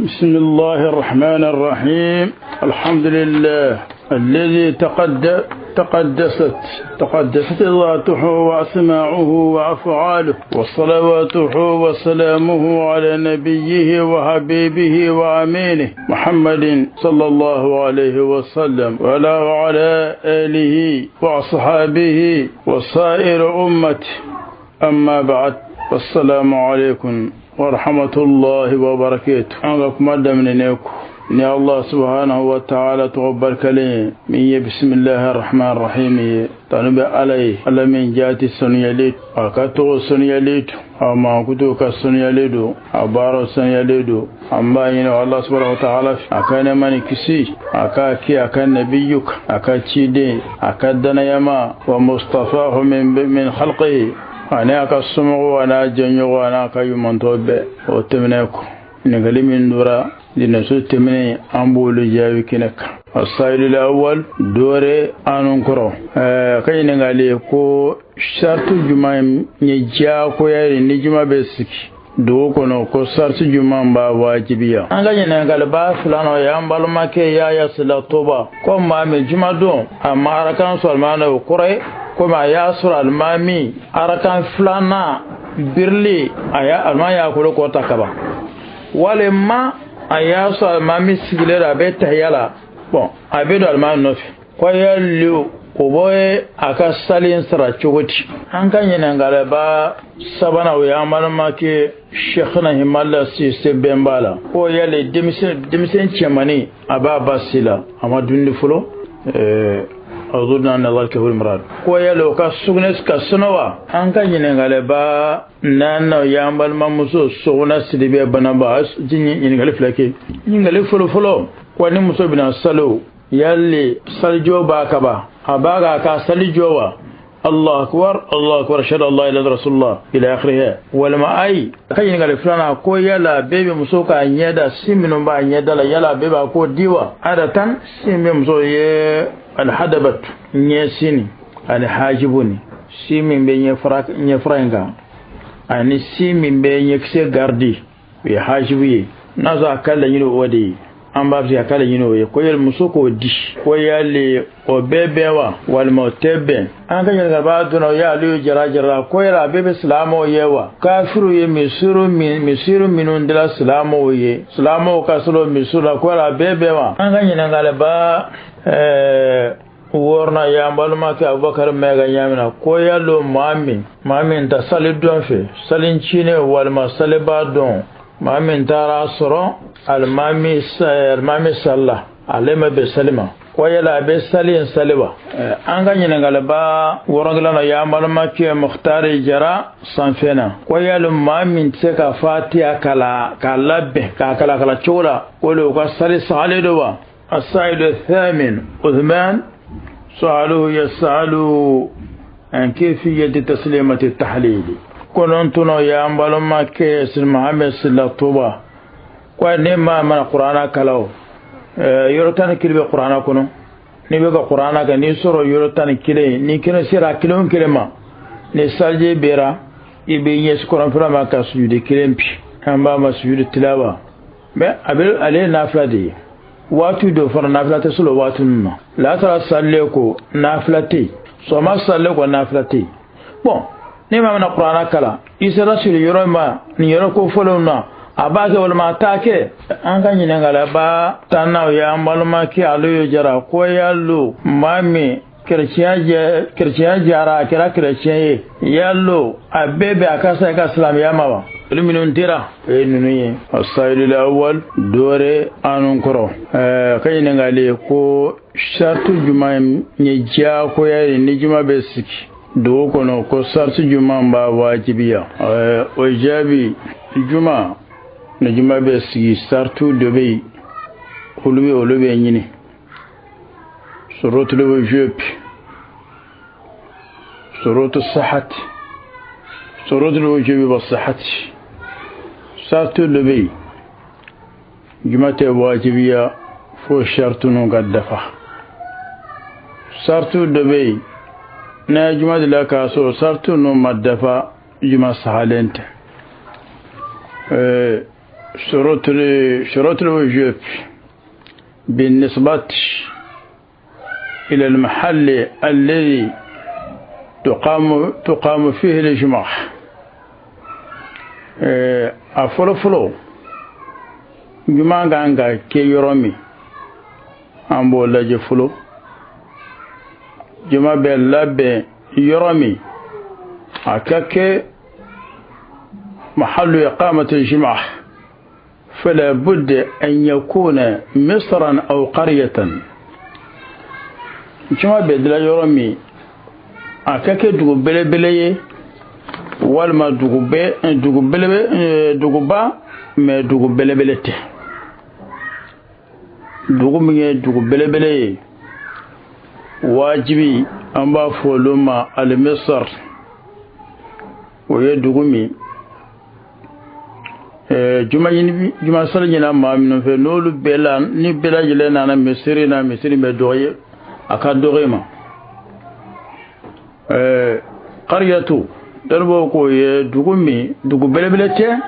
بسم الله الرحمن الرحيم. الحمد لله الذي تقدست ذاته وأسماعه وأفعاله، وصلواته وسلامه على نبيه وحبيبه وأمينه محمد صلى الله عليه وسلم وعلى آله وأصحابه وسائر أمته. أما بعد، والسلام عليكم ورحمة الله وبركاته. أنكم أدمنيكم ni Allah subhanahu wa ta'ala tɔgɔ barikalen min ye bisimilahi rahman rahim ye, tanu bɛ Ala ye, Ala min jaati sanuyalen, a ka tɔgɔ sanuyalen don, a mankutu ka sanuyalen don, a baaraw sanuyalen don. An b'a ɲini Allah subhanahu wa ta'ala a ka nɛɛma ni kisi a k'a kɛ a ka nabiyu kan, a ka ciden, a ka danayama wa mustafahu min khalqihi, ani a ka somɔgɔw a n'a jɛɲɔgɔn a n'a ka ɲumantɔ bɛɛ. O tɛmɛnen kɔ, ɲininkali min dora dinaso tɛmɛnen, an b'olu jaabi kɛnɛ kan. Asayidul awwal dore anu kɔrɔ ka ɲininkali ko sartu jumɛn ye diyagoya ye ni juma bɛ sigi dugu kɔnɔ, ko sartu jumɛn b'a wajibiya? An ka ɲininkali ba filanan ye an balimakɛ Yaya Sila Toba ko maa min juma don a ma arakan sɔrɔ alimami o kɔrɔ ye komi a y'a sɔrɔ alimami arakan filanan birili a y'a alimami y'a kolo kɔta kaban, walima a y'a sɔrɔ alimami sigilen don a bɛ tahiya la, bon a bɛ don alimami nɔfɛ, ko yali o bɛ a ka sali in sara cogo di? An ka ɲininkaliba sabanan o ye an balimakɛ Cheikhna Himala Cissé bɛnba la, ko yali denmisɛn cɛmannin a b'a ba si la, a ma dumuni fɔlɔ, أظن أن ذلك هو المراد, ko yali o ka sugunɛ ka sɔnɔ wa? An ka ɲininkaliba naaninan o y'an balimamuso Sogona Sidibe Banaba ɲininkali fila kɛ. Ɲininkali fɔlɔ fɔlɔ, ko ni muso bɛna sali o, yali salijɔ b'a kaba, a b'a ka ka sali jɔ wa? الله أكبر الله أكبر أشهد أن لا إله إلا رسول الله إلى آخره. Walima ayi. Ka ɲininkali filanan, ko yala bɛɛ bɛ muso k'a ɲɛda si minnu b'a ɲɛda la, yala bɛɛ b'a ko di wa? Adatan si min bɛ muso ye alhadabat ɲɛsini ani hajibu ni si min bɛ ɲɛfara in kan, ani si min bɛ ɲɛkisɛ garidi, o ye hajibu ye. N'a sɔrɔ a ka laɲini o de ye, an b'a fɛ a ka laɲini o ye, ko yali muso k'o di, ko yali o bɛɛ bɛn wa walima o tɛ bɛn? An ka ɲininkali b'a donna o y'ale jara jara, ko yala a bɛɛ bɛ silamɛw ye wa kafiru ye misiri minnu dila silamɛw ye, silamɛw ka sɔrɔ misiri la, ko yala a bɛɛ bɛn wa? An ka ɲininkali ba wɔɔrɔnan y'an balimakɛ Abubakar Mɛga ɲamina, ko yalo maa min ta sali dɔn fɛ, sali ncinin walima saliba dɔn, maa min taara sɔrɔ alimami sali la, ale ma bɛn sali ma, ko yala a bɛ sali in sali wa? An ka ɲininkaliba wɔɔrɔnkilan na y'an balimakɛ Mukhtari Jara sanfɛna, ko yali maa min tɛ se ka fatiya kala k'a labɛn k'a kala kala cogo la, ko le o ka sali sagalen don wa? السائل الثامن عثمان سأله يسأل عن كيفية تسليمة التحليل. kɔnɔntɔnɔ y'an balimakɛ Mohamed Sila Toba, ko ne ma mana kuranna kalan o, yɔrɔ 11 bɛ kuranna kɔnɔ, n'i bɛ ka kuranna kɛ n'i sɔrɔ yɔrɔ 11, ni kelen sera kelen o kelen ma, ni saliji bɛra i bɛ ɲɛsin kɔrɔnfɛla ma ka sujudi kelen bi, an b'a ma sujudi tilawa, mais a bɛ ale ye nafila de ye. Waati dɔ fana nafila tɛ sɔrɔ waati ninnu na, lasara salilen ko nafila tɛ yen, sɔgɔma salilen ko nafila tɛ yen. Bon, ni maa mana kuranna kalan, i sera siri yɔrɔ ma nin yɔrɔ ko fɔlenw na, a b'a kɛ walima a t'a kɛ? An ka ɲininkaliba tannan o y'an balimakɛ Aliyu Jara, ko yalo maa min kerecɛnya jara, a kɛra kerecɛn ye, yalo a bɛɛ bɛn a ka sa i ka silamɛya ma wa? Olu minnu dira o ye ninnu ye. Asayidul awwal dore anu kɔrɔ ka ɲininkali ko sartu jumɛn ye diyagoya ye ni juma bɛ sigi dugu kɔnɔ, ko sartu jumɛn b'a wajibiya? O jaabi, juma ni juma bɛ sigi sartu dɔ bɛ yen, olu bɛ ɲini surutul wujub, surutu sihhat, surutul wujub wa sihhat, sartu dɔ bɛ yen, juma tɛ wajibiya fo sartu ninnu ka dafa. Sartu dɔ bɛ yen, n'a ye juma de la k'a sɔrɔ sartu ninnu ma dafa, juma sahalen tɛ. شروط الوجوب بالنسبة إلى المحل الذي تقام فيه الجمعة. A fɔlɔ fɔlɔ, juma kan ka kɛ yɔrɔ min, an b'o lajɛ fɔlɔ. Juma bɛ labɛn yɔrɔ min, a ka kɛ محل إقامة الجمعة، فلا بد أن يكون مصرا أو قرية. Juma bɛ dilan yɔrɔ min, a ka kɛ dugu belebele ye walima dugu bɛ dugu belebe, duguba, mais dugu belebele tɛ. Dugu min ye dugu belebele ye, wajibi an b'a fɔ olu ma المصر. O ye dugu min juma ɲini, juma sali ɲina maa minnu fɛ, n'olu bɛɛ la, ni bɛɛ lajɛlen nana misiri na, misiri bɛ dɔgɔ ye, a ka dɔgɔ ma. قرية dɔnnibaw k'o ye dugu min dugu belebele tɛ,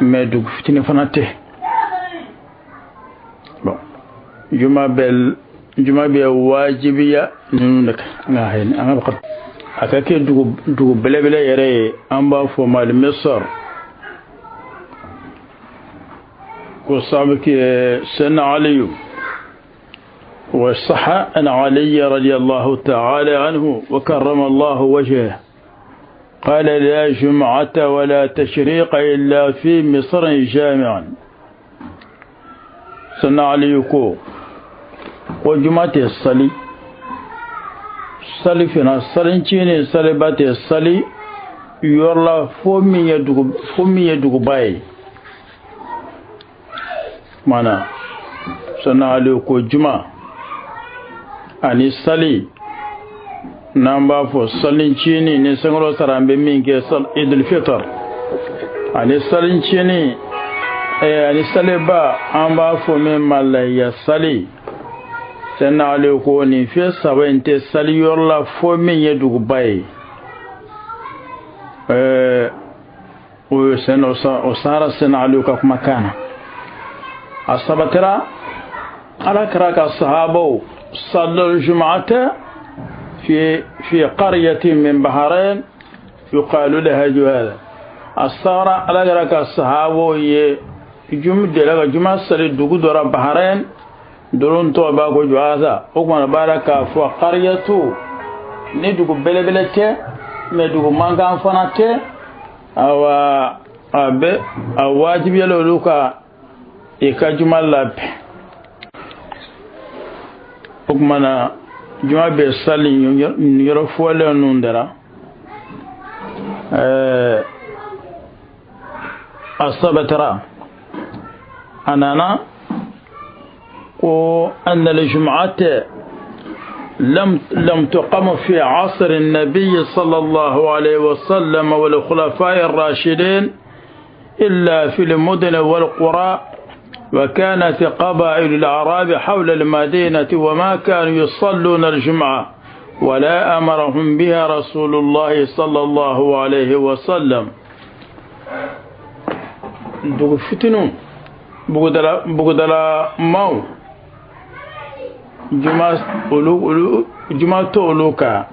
mais dugu fitinin fana tɛ. Bon, juma bɛ wajibiya ninnu de kan. An ka a ka kɛ dugu belebele yɛrɛ ye, an b'a fɔ ma المصر. Ko sabu سيدنا علي، وصح أن علي رضي الله تعالى عنه وكرم الله وجهه قال: لا جمعة ولا تشريق إلا في مصر جامعا. سيدنا علي ko juma tɛ sali, sali fana, salincinin saliba tɛ sali yɔrɔ la fo min ye duguba ye. Mana Sɛdina Ali ko juma ani sali, n'an b'a fɔ salincinin ni sankɔrɔ sara, an bɛ min kɛ Idul Fitr, ani salincinin, ani saliba, an b'a fɔ min ma lahiya sali, Sɛdina Ali ko nin fɛn saba in tɛ sali yɔrɔ la fo min ye duguba ye. O ye sɛnɛ o sara Sɛdina Ali ka kumakan na. A sabatira ala kira ka sahabaw صلوا الجمعة في قرية من بحرين يقال لها جهالة. الصارة ala kira ka sahabaw ye jum dela ka juma sali dugu dɔ la Bahrain, dugu tɔgɔ b'a ko Juhasa. O kumana b'a la k'a fɔ قرية ni dugu belebele tɛ, mais dugu mankan fana tɛ. Awa, a bɛ a wajibiyala olu ka i ka juma labɛn. O kumana juma bɛ sali yɔrɔ fɔlen ninnu dara. A sabatara, a nana ko أن الجمعة لم تقم في عصر النبي صلى الله عليه وسلم والخلفاء الراشدين إلا في المدن والقرى، وكانت قبائل الأعراب حول المدينة وما كانوا يصلون الجمعة ولا أمرهم بها رسول الله صلى الله عليه وسلم. Dugu fitinu, bugudala maaw, juma olu, juma to olu ka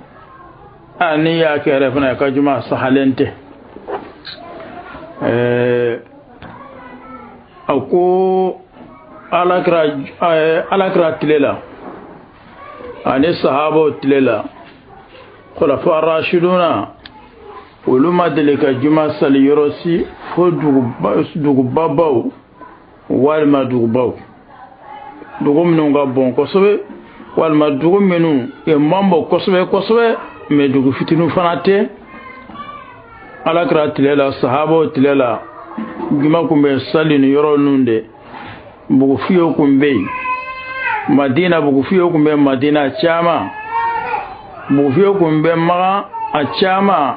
a n'i y'a kɛ yɛrɛ fana, ka juma sahalen tɛ. A ko alakira tile la ani sahabaw tile la, khulafa rashiduna, olu ma deli ka juma sali yɔrɔ si fo dugubabaw walima dugubaw, dugu minnu ka bon kosɛbɛ walima dugu minnu man bon kosɛbɛ kosɛbɛ, mais dugu fitinin fana tɛ. Alakira tile la, sahabaw tile la, juma kun bɛ sali ni yɔrɔ ninnu de. Bugufiyew kun bɛ yen Madina, bugufiyew kun bɛ Madina caman, bugufiyew kun bɛ Magan a caman,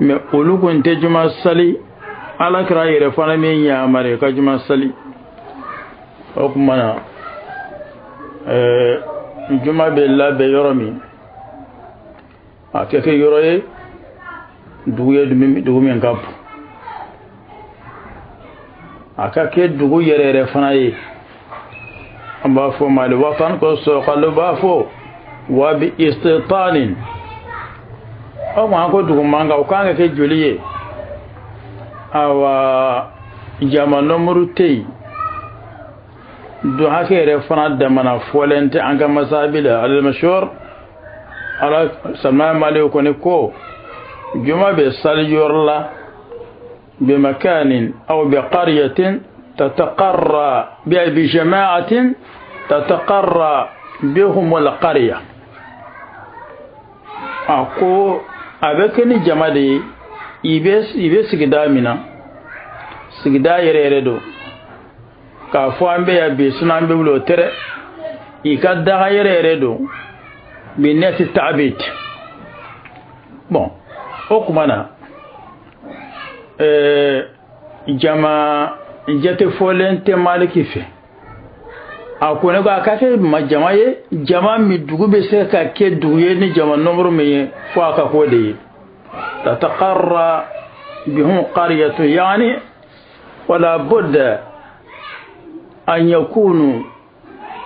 mais olu kun tɛ juma sali. Alakira yɛrɛ fana min yamari ka juma sali. O tuma na juma bɛ labɛn yɔrɔ min, a kɛ kɛ yɔrɔ ye, dugu ye dugu min ka bon. A ka kɛ dugu yɛrɛ yɛrɛ fana ye. An b'a fɔ ma alwatan ko sɔkalo b'a fɔ wa bi istitanin. O kuma an ko dugu man kan, o kan ka kɛ joli ye? Awa, jama nɔmuru tɛ yen, don hakɛ yɛrɛ fana damana fɔlen tɛ an ka masabi la. Al-mashhur ala Salman Malik kɔni ko juma bɛ sali yɔrɔ la بمكان أو بقرية تتقرى بجماعة تتقرى بهم القرية. أقول أبكني جمالي إبس سجدا منا سجدا يريدو كافوان بيا بيسنا بيقولوا ترى يكاد يريدو بالناس التعبيد. bon أكمنا jama jate fɔlen tɛ Maliki fɛ. A ko ne ko a ka kɛ ma jama ye, jama min dugu bɛ se ka kɛ dugu ye ni jama nombre min ye, fo a ka k'o de ye. Tataqarra bihum qaryatu, yani wala budda an yakunu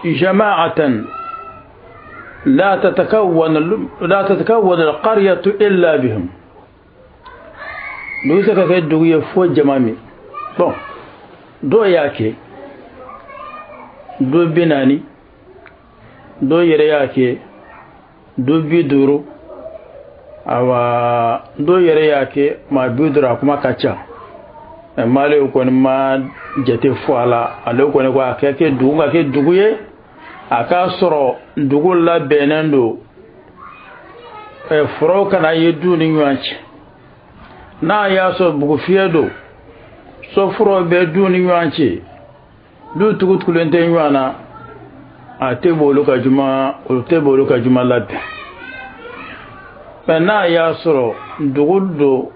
jama'atan la tatakawwan alqaryatu illa bihum. Dugu se ka kɛ dugu ye fo jama min. Bon, dɔw y'a kɛ du 40, dɔw yɛrɛ y'a kɛ du 50, awa dɔw yɛrɛ y'a kɛ maa 50. A kuma ka ca, Maliku kɔni ma jate fɔ a la. Ale kɔni ko a ka kɛ dugu ka kɛ dugu ye, a k'a sɔrɔ dugu labɛnnen don, forow kana ye du ni ɲɔgɔn cɛ. N'a y'a sɔrɔ bugufiyɛ don, soforo bɛ du ni ɲɔgɔn cɛ, du tugutugulen tɛ ɲɔgɔn na, a tɛ b'olu ka juma, olu tɛ b'olu ka juma labɛn. Mɛ n'a y'a sɔrɔ dugu don,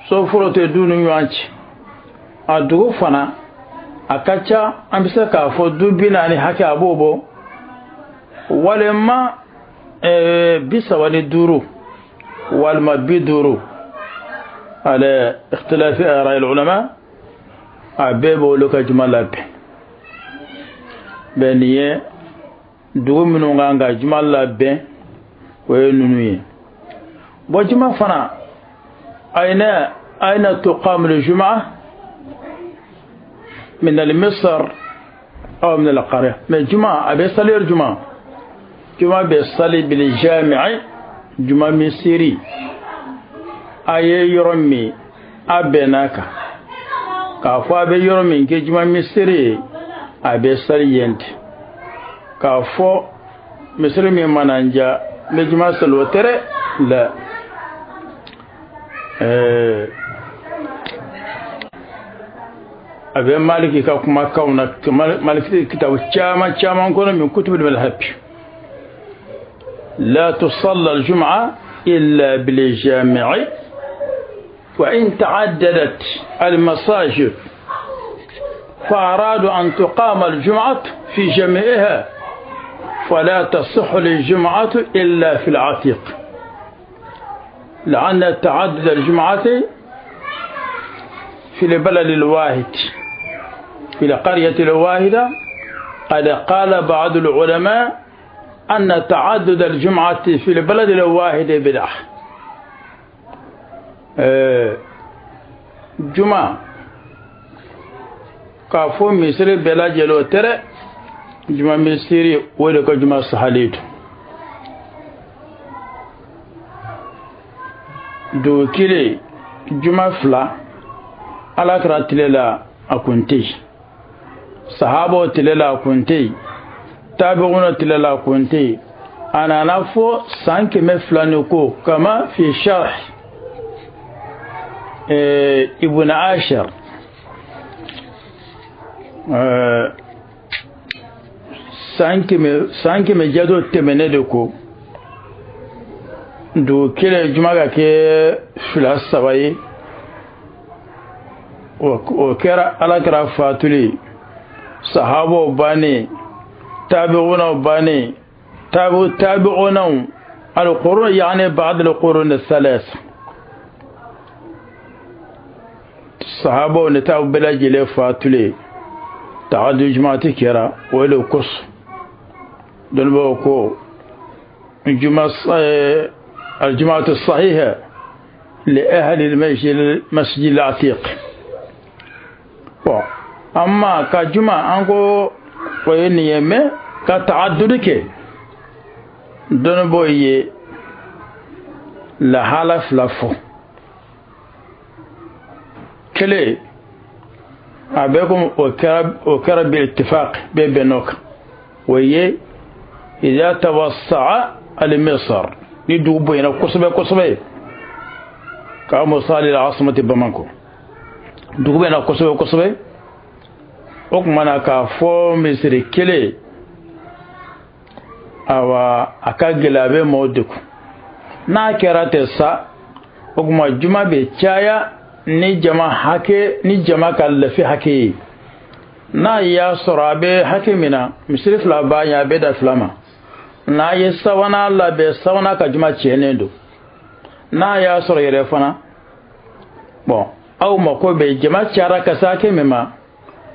soforo tɛ du ni ɲɔgɔn cɛ, a dugu fana a ka ca, an bɛ se k'a fɔ du 40 hakɛ a b'o bɔ, walima 35 walima 50. على اختلاف آراء العلماء أبيبو لك جمال بنيه dugu minnu kan ka juma labɛn, o ye ninnu ye. Bon, juma fana aina tuqam al-jum'a min al-misr aw min al-qarya. Mais juma a bɛ sali yɔrɔ juma, juma bɛ sali bil jami'i, juma misiri a ye yɔrɔ min a bɛnna kan k'a fɔ a bɛ yɔrɔ min kɛ juma misiri ye, a bɛ sali yen ten. K'a fɔ misiri min mana n diya n bɛ juma sali, o tɛ dɛ. La a bɛ Maliki ka kumakanw na, Maliki kitabu caman caman kɔnɔ min kutubu madhhab, la tusalla al-jum'a illa bil jami'i وإن تعددت المساجد فأرادوا أن تقام الجمعة في جميعها فلا تصح الجمعة إلا في العتيق، لأن تعدد الجمعة في البلد الواحد في القرية الواحدة. قد قال بعض العلماء أن تعدد الجمعة في البلد الواحد بدعة. Juma k'a fɔ misiri bɛɛ lajɛlen o tɛ dɛ. Juma misiri o de ka juma sahalen don. Dugu kelen juma 2 ala kɛra tile la a kun tɛ yen, sahabaw tile la a kun tɛ yen, tabi'una tile la a kun tɛ yen. A nana fɔ san 200 ni ko kama fi sharh Ibn Ashar san 100 jado tɛmɛnen de ko dugu kelen juma ka kɛ 2 3 ye, o kɛra ala kɛra fatuli, sahabaw bannen, tabi'unaw bannen, tabi'unaw al-qurun, yani ba'd al-qurun al-thalatha. Sahabaw ne taw bɛɛ lajɛlen fatulen, ta'addud jumaati kɛra. O de kosɔn dɔnnibaaw ko juma الجمعة الصحيحة لأهل المسجد العتيق. Amma ka juma an ko o ye nin ye, mais ka ta'addud kɛ, dɔnnibaaw ye lahala fila fɔ. Kelen, a bɛ komi o kɛra بالاتفاق, bɛɛ bɛnn'o kan, o ye إذا توسع المصر, ni dugu bonyana kosɛbɛ kosɛbɛ, ka misali العاصمة Bamako, dugu bɛna kosɛbɛ kosɛbɛ. O tuma na k'a fɔ misiri kelen, awa, a ka gɛlɛn, a bɛ maaw degun. N'a kɛra ten sa, o tuma juma bɛ caya ni jama hakɛ, ni jama ka lafi hakɛ ye. N'a y'a sɔrɔ a bɛ hakɛ min na, misiri fila b'a ɲɛ, a bɛ da fila ma. N'a ye sabanan labɛn, sabanan ka juma tiɲɛnen don. N'a y'a sɔrɔ yɛrɛ fana, bon, aw mako bɛ jama cayara ka se hakɛ min ma,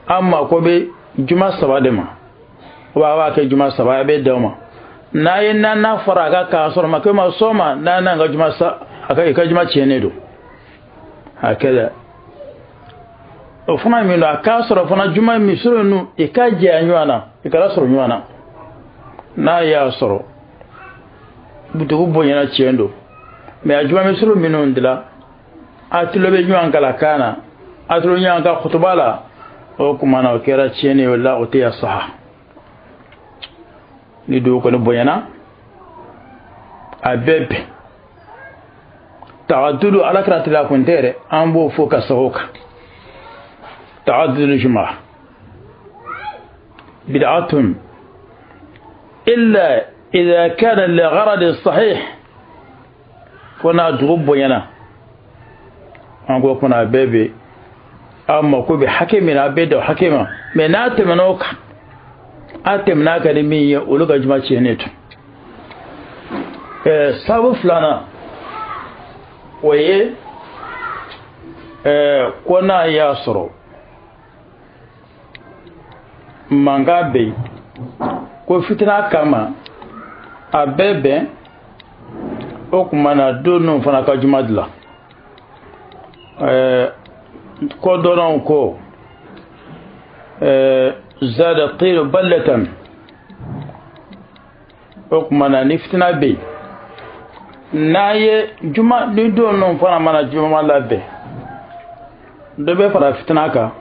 aw mako bɛ juma saba de ma, o b'a kɛ juma saba, a bɛ d'aw ma. N'a ye naaninan fara a kan k'a sɔrɔ ma kɛ ma sɔn ma, naaninan ka juma sa, a ka i ka juma tiɲɛnen don. Hakɛ o fana min don, a k'a sɔrɔ fana juma misiri ninnu i ka jɛya ɲɔgɔn na, i kana sɔrɔ ɲɔgɔn na. N'a y'a sɔrɔ dugu bonyana, tiɲɛ don, mais a juma misiri minnu dila, a tulo bɛ ɲɔgɔn kala kan na, a tulo ɲɔgɔn ka kutuba la, o tuma na o kɛra tiɲɛni ye. O la o tɛ ya saha. Ni dugu kɔni bonyana, a bɛɛ bɛn ta'addudu. Ala kɛra tila kun tɛ yɛrɛ, an b'o fɔ ka sago kan. تعدد الجمعة بدعة إلا إذا كان لغرض صحيح. Fo n'a dugu bonyana, an ko kuna bɛɛ bɛ aw mako bɛ hakɛ min na, a bɛ da o hakɛ ma. Mais n'a tɛmɛna o kan, a tɛmɛna kan ni min ye, olu ka juma tiɲɛnen to. Sababu filanan, o ye ko n'a y'a sɔrɔ mankan bɛ yen ko fitina kama, a bɛɛ bɛn. O tuma na don ninnu fana ka juma dilan ko dɔnnaw ko زاد الطين بلة. O tuma na ni fitina bɛ yen, n'a ye juma ni don ninnu fana mana juma labɛn, dɔ bɛ fara fitina kan.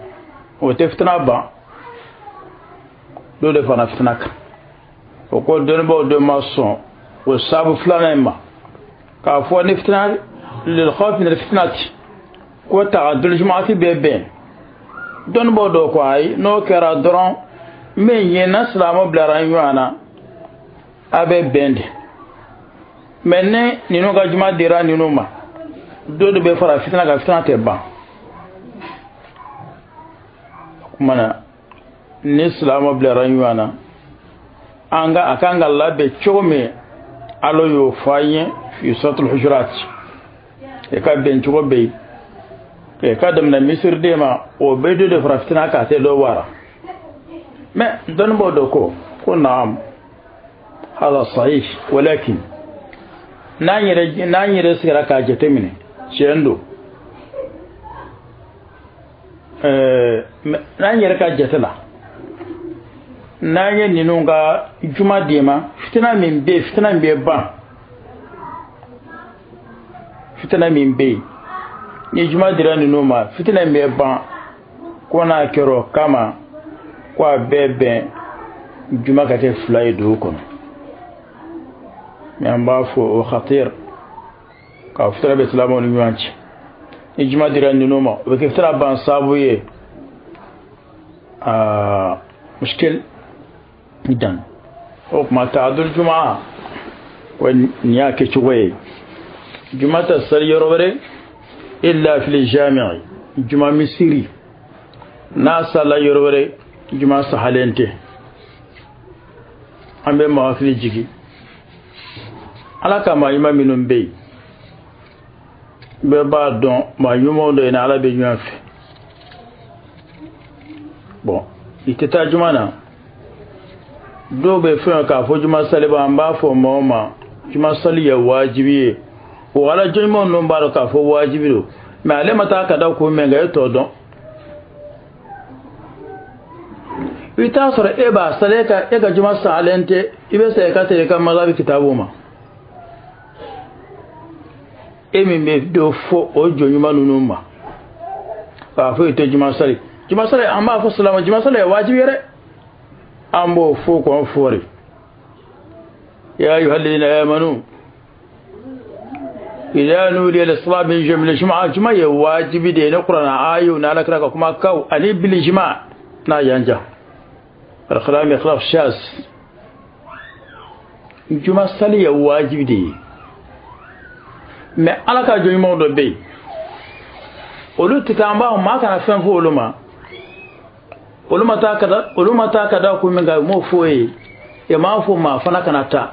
O tɛ fitina ban, dɔ de fara fitina kan. O ko dɔnnibaaw de ma sɔn o sababu filanan in ma, k'a fɔ ni fitina للخوف من الفتنة ko ta'addul jumu'ati bɛ bɛn. Dɔnnibaaw dɔw ko ayi, n'o kɛra dɔrɔn, min ye na silamɛ bilara ɲɔgɔn na, a bɛ bɛn de. Mais ni ninnu ka juma dira ninnu ma, dɔ de bɛ fara fitina kan, fitina tɛ ban. O kuma na ni silamɛ bilara ɲɔgɔn na, an ka a kan ka labɛn cogo min, Ala y'o fɔ an ye في سورة الحجرات. I ka bɛn cogo bɛ yen, i ka daminɛ misiriden ma, o bɛ dɔ de fara fitina kan, a tɛ dɔ wara. Mais dɔnnibaaw dɔ ko نعم هذا صحيح, ولكن n'an yɛrɛ sigira k'a jateminɛ, tiɲɛ don, n'an yɛrɛ ka jate la, n'an ye ninnu ka juma d'i ma, fitina min bɛ yen, fitina min bɛ ban, fitina min bɛ yen, ni juma dira ninnu ma, fitina min bɛ ban, ko n'a kɛra o kama, ko a bɛɛ bɛn juma ka kɛ fila ye dugu kɔnɔ. Mais an b'a fɔ o خطير k'a fitina bɛ silamɛw ni ɲɔgɔn cɛ. Ni juma dira ninnu ma, o bɛ kɛ fitina ban sababu ye. Aa, مشكل جدا. O tuma ta'addul juma, o nin y'a kɛcogo ye. Juma tɛ sali yɔrɔ wɛrɛ إلا في الجامع. Juma misiri, n'a sala yɔrɔ wɛrɛ, juma sahalen tɛ. An bɛ maa hakili jigi, Ala ka maa ɲuman minnu bɛ yen, bɛɛ b'a dɔn, maa ɲumanw dɔ yen, Ala bɛ ɲɔgɔn fɛ. Bon, i tɛ taa juma na, dɔw bɛ fɛn k'a fɔ juma saliba, an b'a fɔ maaw ma juma sali ye wajibi ye. O ala jɔnɲuman ninnu b'a dɔn k'a fɔ wajibi don, mais ale ma taa ka da kun min kan, e t'o dɔn. I bɛ taa sɔrɔ e b'a sali, e ka juma salen tɛ, i bɛ segin ka taa i ka mazhabi kitabu ma. E min bɛ dɔ fɔ o jɔnɲuman ninnu ma k'a fɔ i tɛ juma sali, juma sali an b'a fɔ silama juma sali ye wajibi ye dɛ, an b'o fɔ k'o fɔri. Ya ayyuha alladhina amanu idha nudiya lis-salati min yawmil jumu'a, juma ye wajibi de ye ne Kurana ayo n'Ala kira ka kuma kaw ani bil juma n'a yanja al-kalam khilaf shaz. Juma sali ye wajibi de ye, mais Ala ka jɔnɲumanw dɔ bɛ yen, olu tɛ taa, an b'a maa kana fɛn fɔ olu ma, olu ma taa ka da kun min kan, u m'o fɔ ye, e m'a fɔ maa fana kana taa.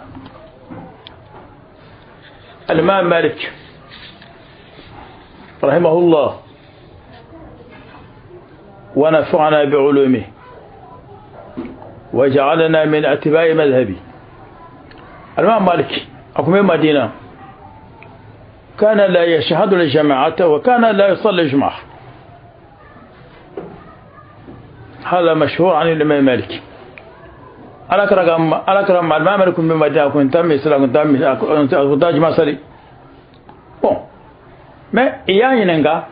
Al-Imam Malik rahimahullah wa nafa'ana bi'ulumihi wa ja'alana min atba'i madhhabi. Al-Imam Malik akum Madina كان لا يشهد الجماعة وكان لا يصلي الجمعة، هذا مشهور عن الإمام مالك. أكرم الإمام مالك من مدينة كنت تم كنت جماعة صلي. Bon, mais إياه نعى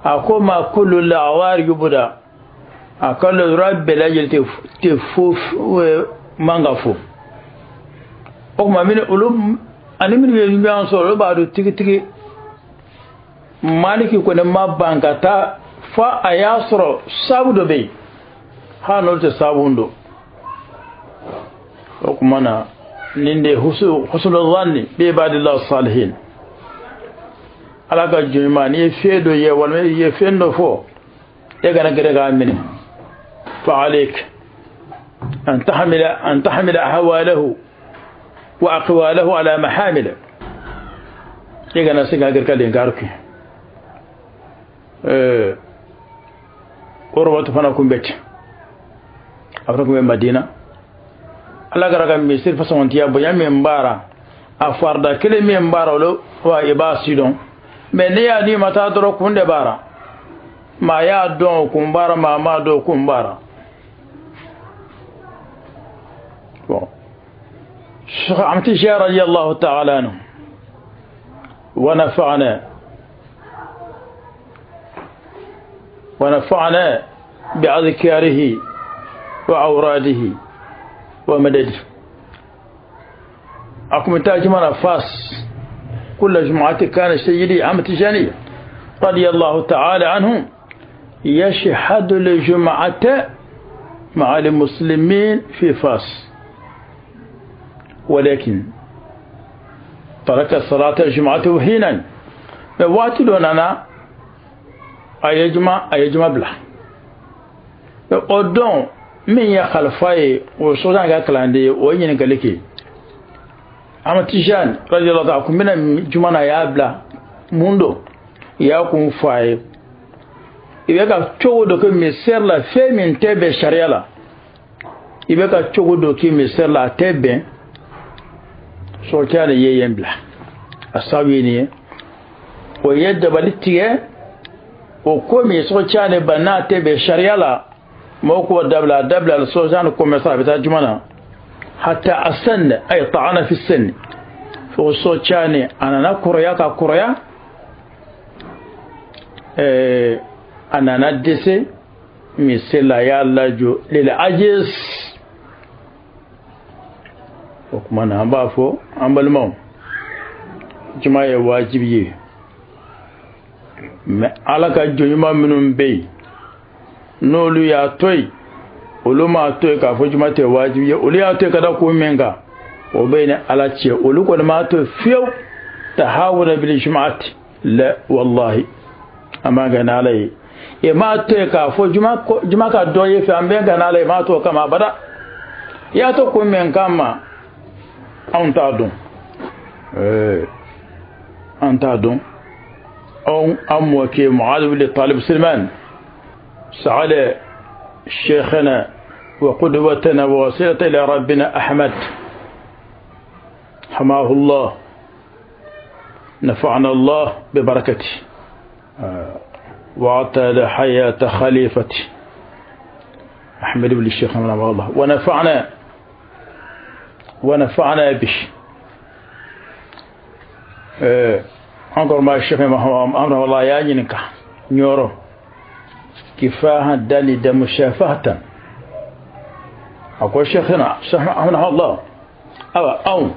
أقوم كل الأعوار يبدا أقل رب لا تفوف ومانغفو. أقوم من علوم ani minnu ye ɲɔgɔn sɔrɔ, olu b'a dɔn tigitigi Maliki kɔni ma ban ka taa fo a y'a sɔrɔ saabu dɔ bɛ yen, hali n'olu tɛ saabu don. O tuma na nin de husnul zanni bi ibadillah salihin. Ala ka jɔnɲuman, n'i ye fɛn dɔ ye walima i ye fɛn dɔ fɔ, e kana gɛrɛ k'a minɛ. Fa alayk an tahmila ahwalahu wa aqwalahu ala mahamila, e kana se ka gɛrɛ ka lenkari kɛ. Urwatu fana kun bɛ ten, a fana kun bɛ Madina. Ala kɛra ka misiri fasɔntiya bonya min baara, a farida kelen min baara olu wa i b'a si dɔn, mais ne y'a n'i ma taa dɔrɔn kun de baara, maa y'a dɔn kun baara, maa m'a dɔn kun baara. Bon, Cheikh Ahmed Tijani radiyallahu ta'ala anhu wa nafa'ana bi'adhkarihi wa awradihi wa madadihi. أقوم تاجمنا فاس كل جمعة كان سيدي أحمد تجاني رضي الله تعالى عنه يشهد الجمعة مع المسلمين في فاس، ولكن ترك صلاة الجمعة حينا. واتلون أيجمع بلا أدون من يخلفاي وصوتان كلاندي وين قالك أما تيجان رضي الله تعالى من جمعنا يا بلا موندو يا كون فاي إذا كتشو دوك مسير لا في من تبع شريعة لا إذا كتشو دوك مسير لا تبع سلطان يين بلا أصابيني ويد بالتيه وكم سلطان بنا تبع شريعة لا موقع دبلا دبلا السلطان كم يصير بتاع جمعنا حتى السن أي طعن في السن فالسلطان أنا نكريا كريا أنا ندس مثل يا لاجو للعجز وكمان هم بافو هم بالمو جماعة واجبية ما على كجماعة منهم بي نولو يا توي olu ma to ka fo juma te wajibi olu ya to ka da ko menga o bayna ala ce olu ko ma to fiyo tahawuna bil juma'ati la wallahi amma ga na alai e ma to ka fo juma juma ka do ye fi ambe ga na alai ma to kama bada ya to ko men kama an ta don an ta don on amwa ke mu'adh bin talib sulman sa'ala شيخنا وقدوتنا ووسيلة إلى ربنا أحمد حماه الله، نفعنا الله ببركته وأعطى حياة خليفته أحمد بن الشيخ حماه الله ونفعنا به. Encore ma Cheikh Muhammad Allah ya ɲininka Nioro kifaha dali da mushafahatan akwai Sheikhina Sheikh Muhammad Allah awa anw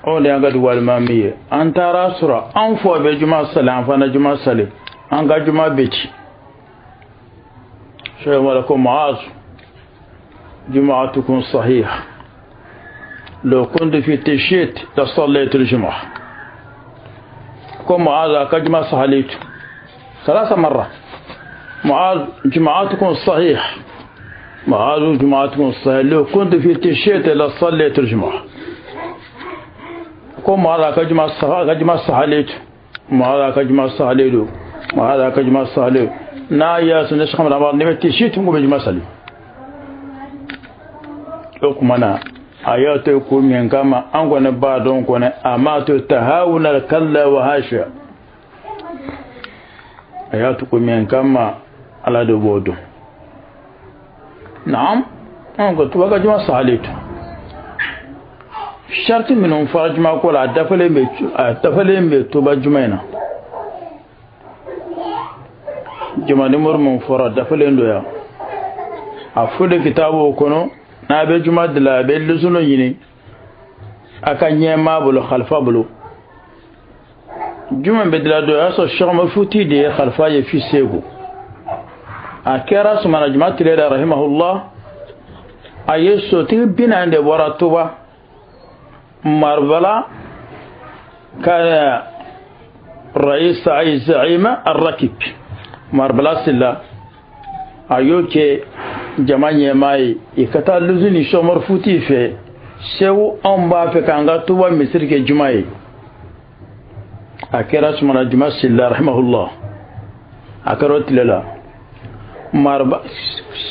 anw de y'an ka dugu alimami ye, an taara sɔrɔ an fɔ bɛ juma sali, an fana juma sali, an ka juma bɛ ci. Cheikh Umar ko Muaz جمعتكم صحيح، لو كنت في تشيت لصليت الجمعة. كم معاذ كجمع صحليت 3 مرات. معاذ جمعتكم صحيح، معاذ جمعتكم صحيح، لو كنت في تشيت لصليت الجمعة. كم معاذ كجمع صحليت، معاذ كجمع صحليت، معاذ كجمع صحليت. نا يا سنش خمر عمر نبي تشيت مو بجمع صلي. O kuma na a y'a to ko min kama an kɔni b'a dɔn kɔni a m'a to tahawuna kalla wa hasha, a y'a to ko min kama ala de b'o dɔn. Naam, an ko tuba ka juma sahale to sharti minnu fɔra juma ko la a dafalen bɛ tuba juma in na. Juma nimoro min fɔra a dafalen don yan, a fɔlen kitabu kɔnɔ n'a bɛ juma de la a bɛ leçon ɲini a ka ɲɛmaa bolo, khalifa bolo. Juma bɛ dila don o y'a sɔrɔ Cheikh Umar Futi de ye khalifa ye fi Segu. A kɛra sumana juma tile la rahimahullah, a ye sotigi 40 de bɔra Tuba Marabala ka rais ay zaima arrakib Marabala Silla, a y'o kɛ jama ɲɛmaa ye i ka taa luzu ni Cheikh Umar Futi fɛ Segu, anw b'a fɛ k'an ka Tuba misiri kɛ juma ye. A kɛra sumana juma Silla rahimahullah, a kɛra o tile la maraba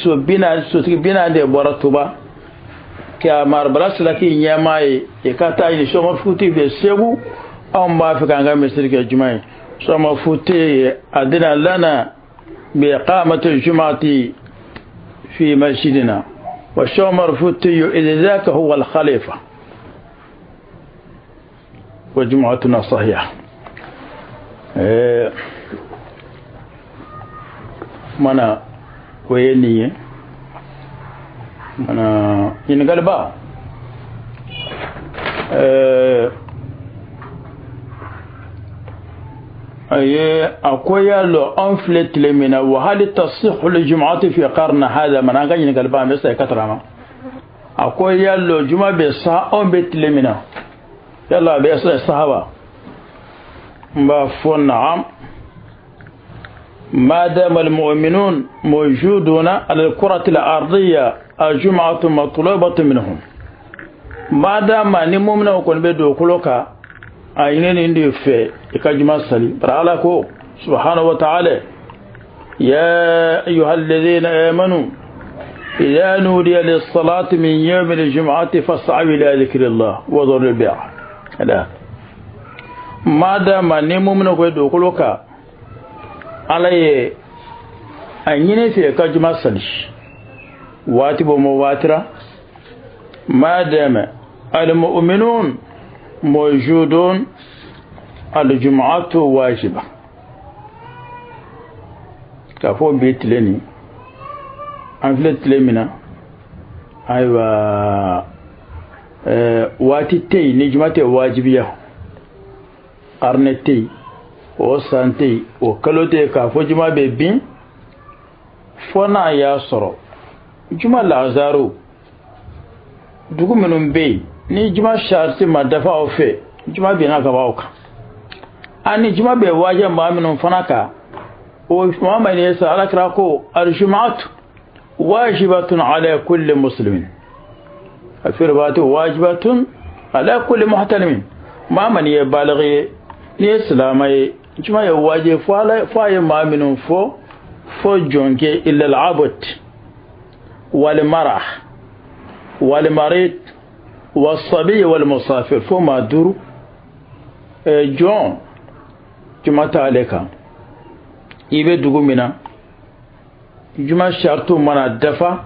so 40 sotigi 40 de bɔra Tuba ka Marabala Silla k'i ɲɛmaa ye i ka taa ɲini Cheikh Umar Futi fɛ Segu, anw b'a fɛ k'an ka misiri kɛ juma ye. Cheikh Umar Futi adina lana bi iqamati jumati في مسجدنا، والشيخ عمر فوتي إذ ذاك هو الخليفة، وجمعتنا صحيحة. منا ويني منا ينقلبا akwai yalo an filɛ tile min na wa hali tasihu lijum'ati fi qarna hada man an ka ɲininkali ba an bɛ sa ka ma akwai yalo juma bɛ sa anw bɛ tile min na yala a bɛ sa sahaba n b'a fɔ naam ما دام المؤمنون موجودون على الكرة الأرضية الجمعة مطلوبة منهم. ما دام ni mu'mina kɔni bɛ dugukolo kan a ɲininen de fɛ i ka juma sali. Bara ala ko subhanahu wa ta'ala ya ayyuha alladhina amanu idha nudiya lis-salati min yawmi al-jum'ati fas'aw ila dhikrillah wa dharu al-bay'. Ala ma dama ni mu'mina ko dugukolo kan ala ye a ɲini fɛ ka juma sali waati bo mo waatira. Ma dama al-mu'minun موجودون الجمعة واجبة. كافو بيت لني أنفلت لمنا أيوة واتي نجمة واجبية قرنتي وسانتي وكلوتي كافو جمعة بين فنا يا صرو جمعة العزارو dugu minnu bɛ yen ni juma sariti ma dafa aw fɛ juma binna ka b'aw kan ani juma bɛ wajibi maa minnu fana kan o maa ma ne sa ala kira ko aljumaatu wajibatun ala kulli muslimin a fi riwayati wajibatun ala kulli muhtalimin. Maa ma ni ye baligi ye ni ye silamɛ ye juma ye wajibi fo ala fo a ye maa minnu fɔ Fo jɔnkɛ illa al-abd wal marah wal marid was-sabi wal musafir, fo maa 5. Jɔn juma t'ale kan, i bɛ dugu min na juma shartu mana dafa,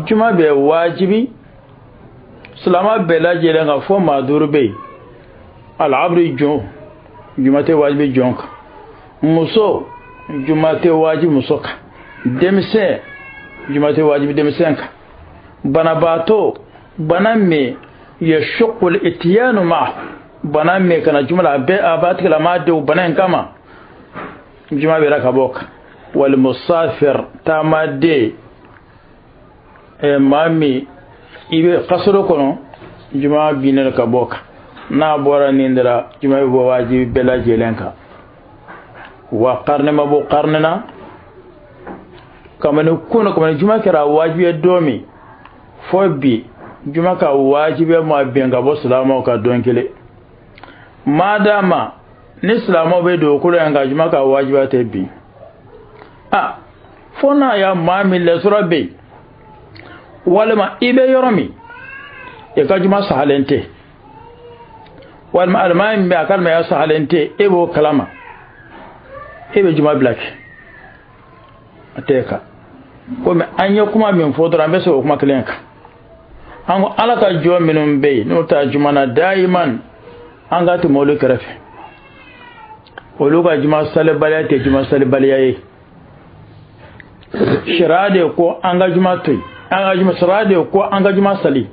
juma bɛ wajibi silama bɛɛ lajɛlen kan, fo maa 5 bɛ yen. Al-abdu jɔn, juma tɛ wajibi jɔn kan. Muso, juma tɛ wajibi muso kan. Denmisɛn, juma tɛ wajibi denmisɛn kan. Banabaatɔ, bana min yashuqqu al-ityanu ma'a, bana min kana juma la, a b'a tigilama denw bana in kama, juma bɛ ka bɔ kan. Wal musafir, taamaden, maa min i bɛ kasoro kɔnɔ, juma binnen ka bɔ kan. N'a bɔra nin de la, juma bɛ bɔ wajibi bɛɛ lajɛlen kan. Wa karne ma bɔ karne na, kamani kunu kamani juma kɛra wajibi ye don min, fo bi juma ka wajibi ma bɛn ka bɔ silamɛw ka don kelen. Madama ni silamɛw bɛ dugukolo yan ka juma ka wajibi tɛ bin, a fo n'a ya maa min lɛsɔrɔ bɛ yen, walima i bɛ yɔrɔ min i ka juma sahalen tɛ, walima alimami min bɛ a ka alimamiya sahalen tɛ, e b'o kalama, e bɛ juma bila kɛ a tɛ kan. Komi an ye kuma min fɔ dɔrɔn, an bɛ se o kuma kelen kan. An ko Ala ka jɔn minnu bɛ yen n'o ta juma na dayiman, an ka tɛmɛ olu kɛrɛfɛ. Olu ka juma salibaliya tɛ juma salibaliya ye. Sariya de ko an ka juma to yen, an ka juma, sariya de ko an ka juma sali.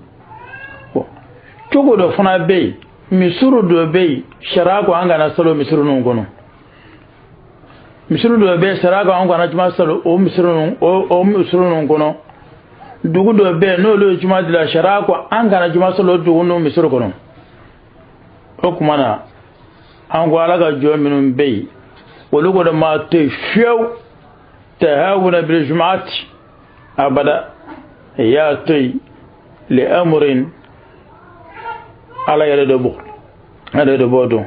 Cogo dɔ fana bɛ yen, misiri dɔ bɛ yen, sariya ko an kana sali o misiri ninnu kɔnɔ. Misiri dɔ bɛ yen, sariya ko an kana juma sali o misiri ninnu, o misiri ninnu kɔnɔ. Dugu dɔ bɛ yen, n'olu ye juma dilan, sariya ko an kana juma sali o dugu ninnu misiri kɔnɔ. O tuma na, an ko Ala ka jɔn minnu bɛ yen, olu kɔni ma to yen fiyewu, tahawuna bil jumu'ati abada, y'a to yen li amrin, Ala yɛrɛ de b'o, ale de b'o dɔn.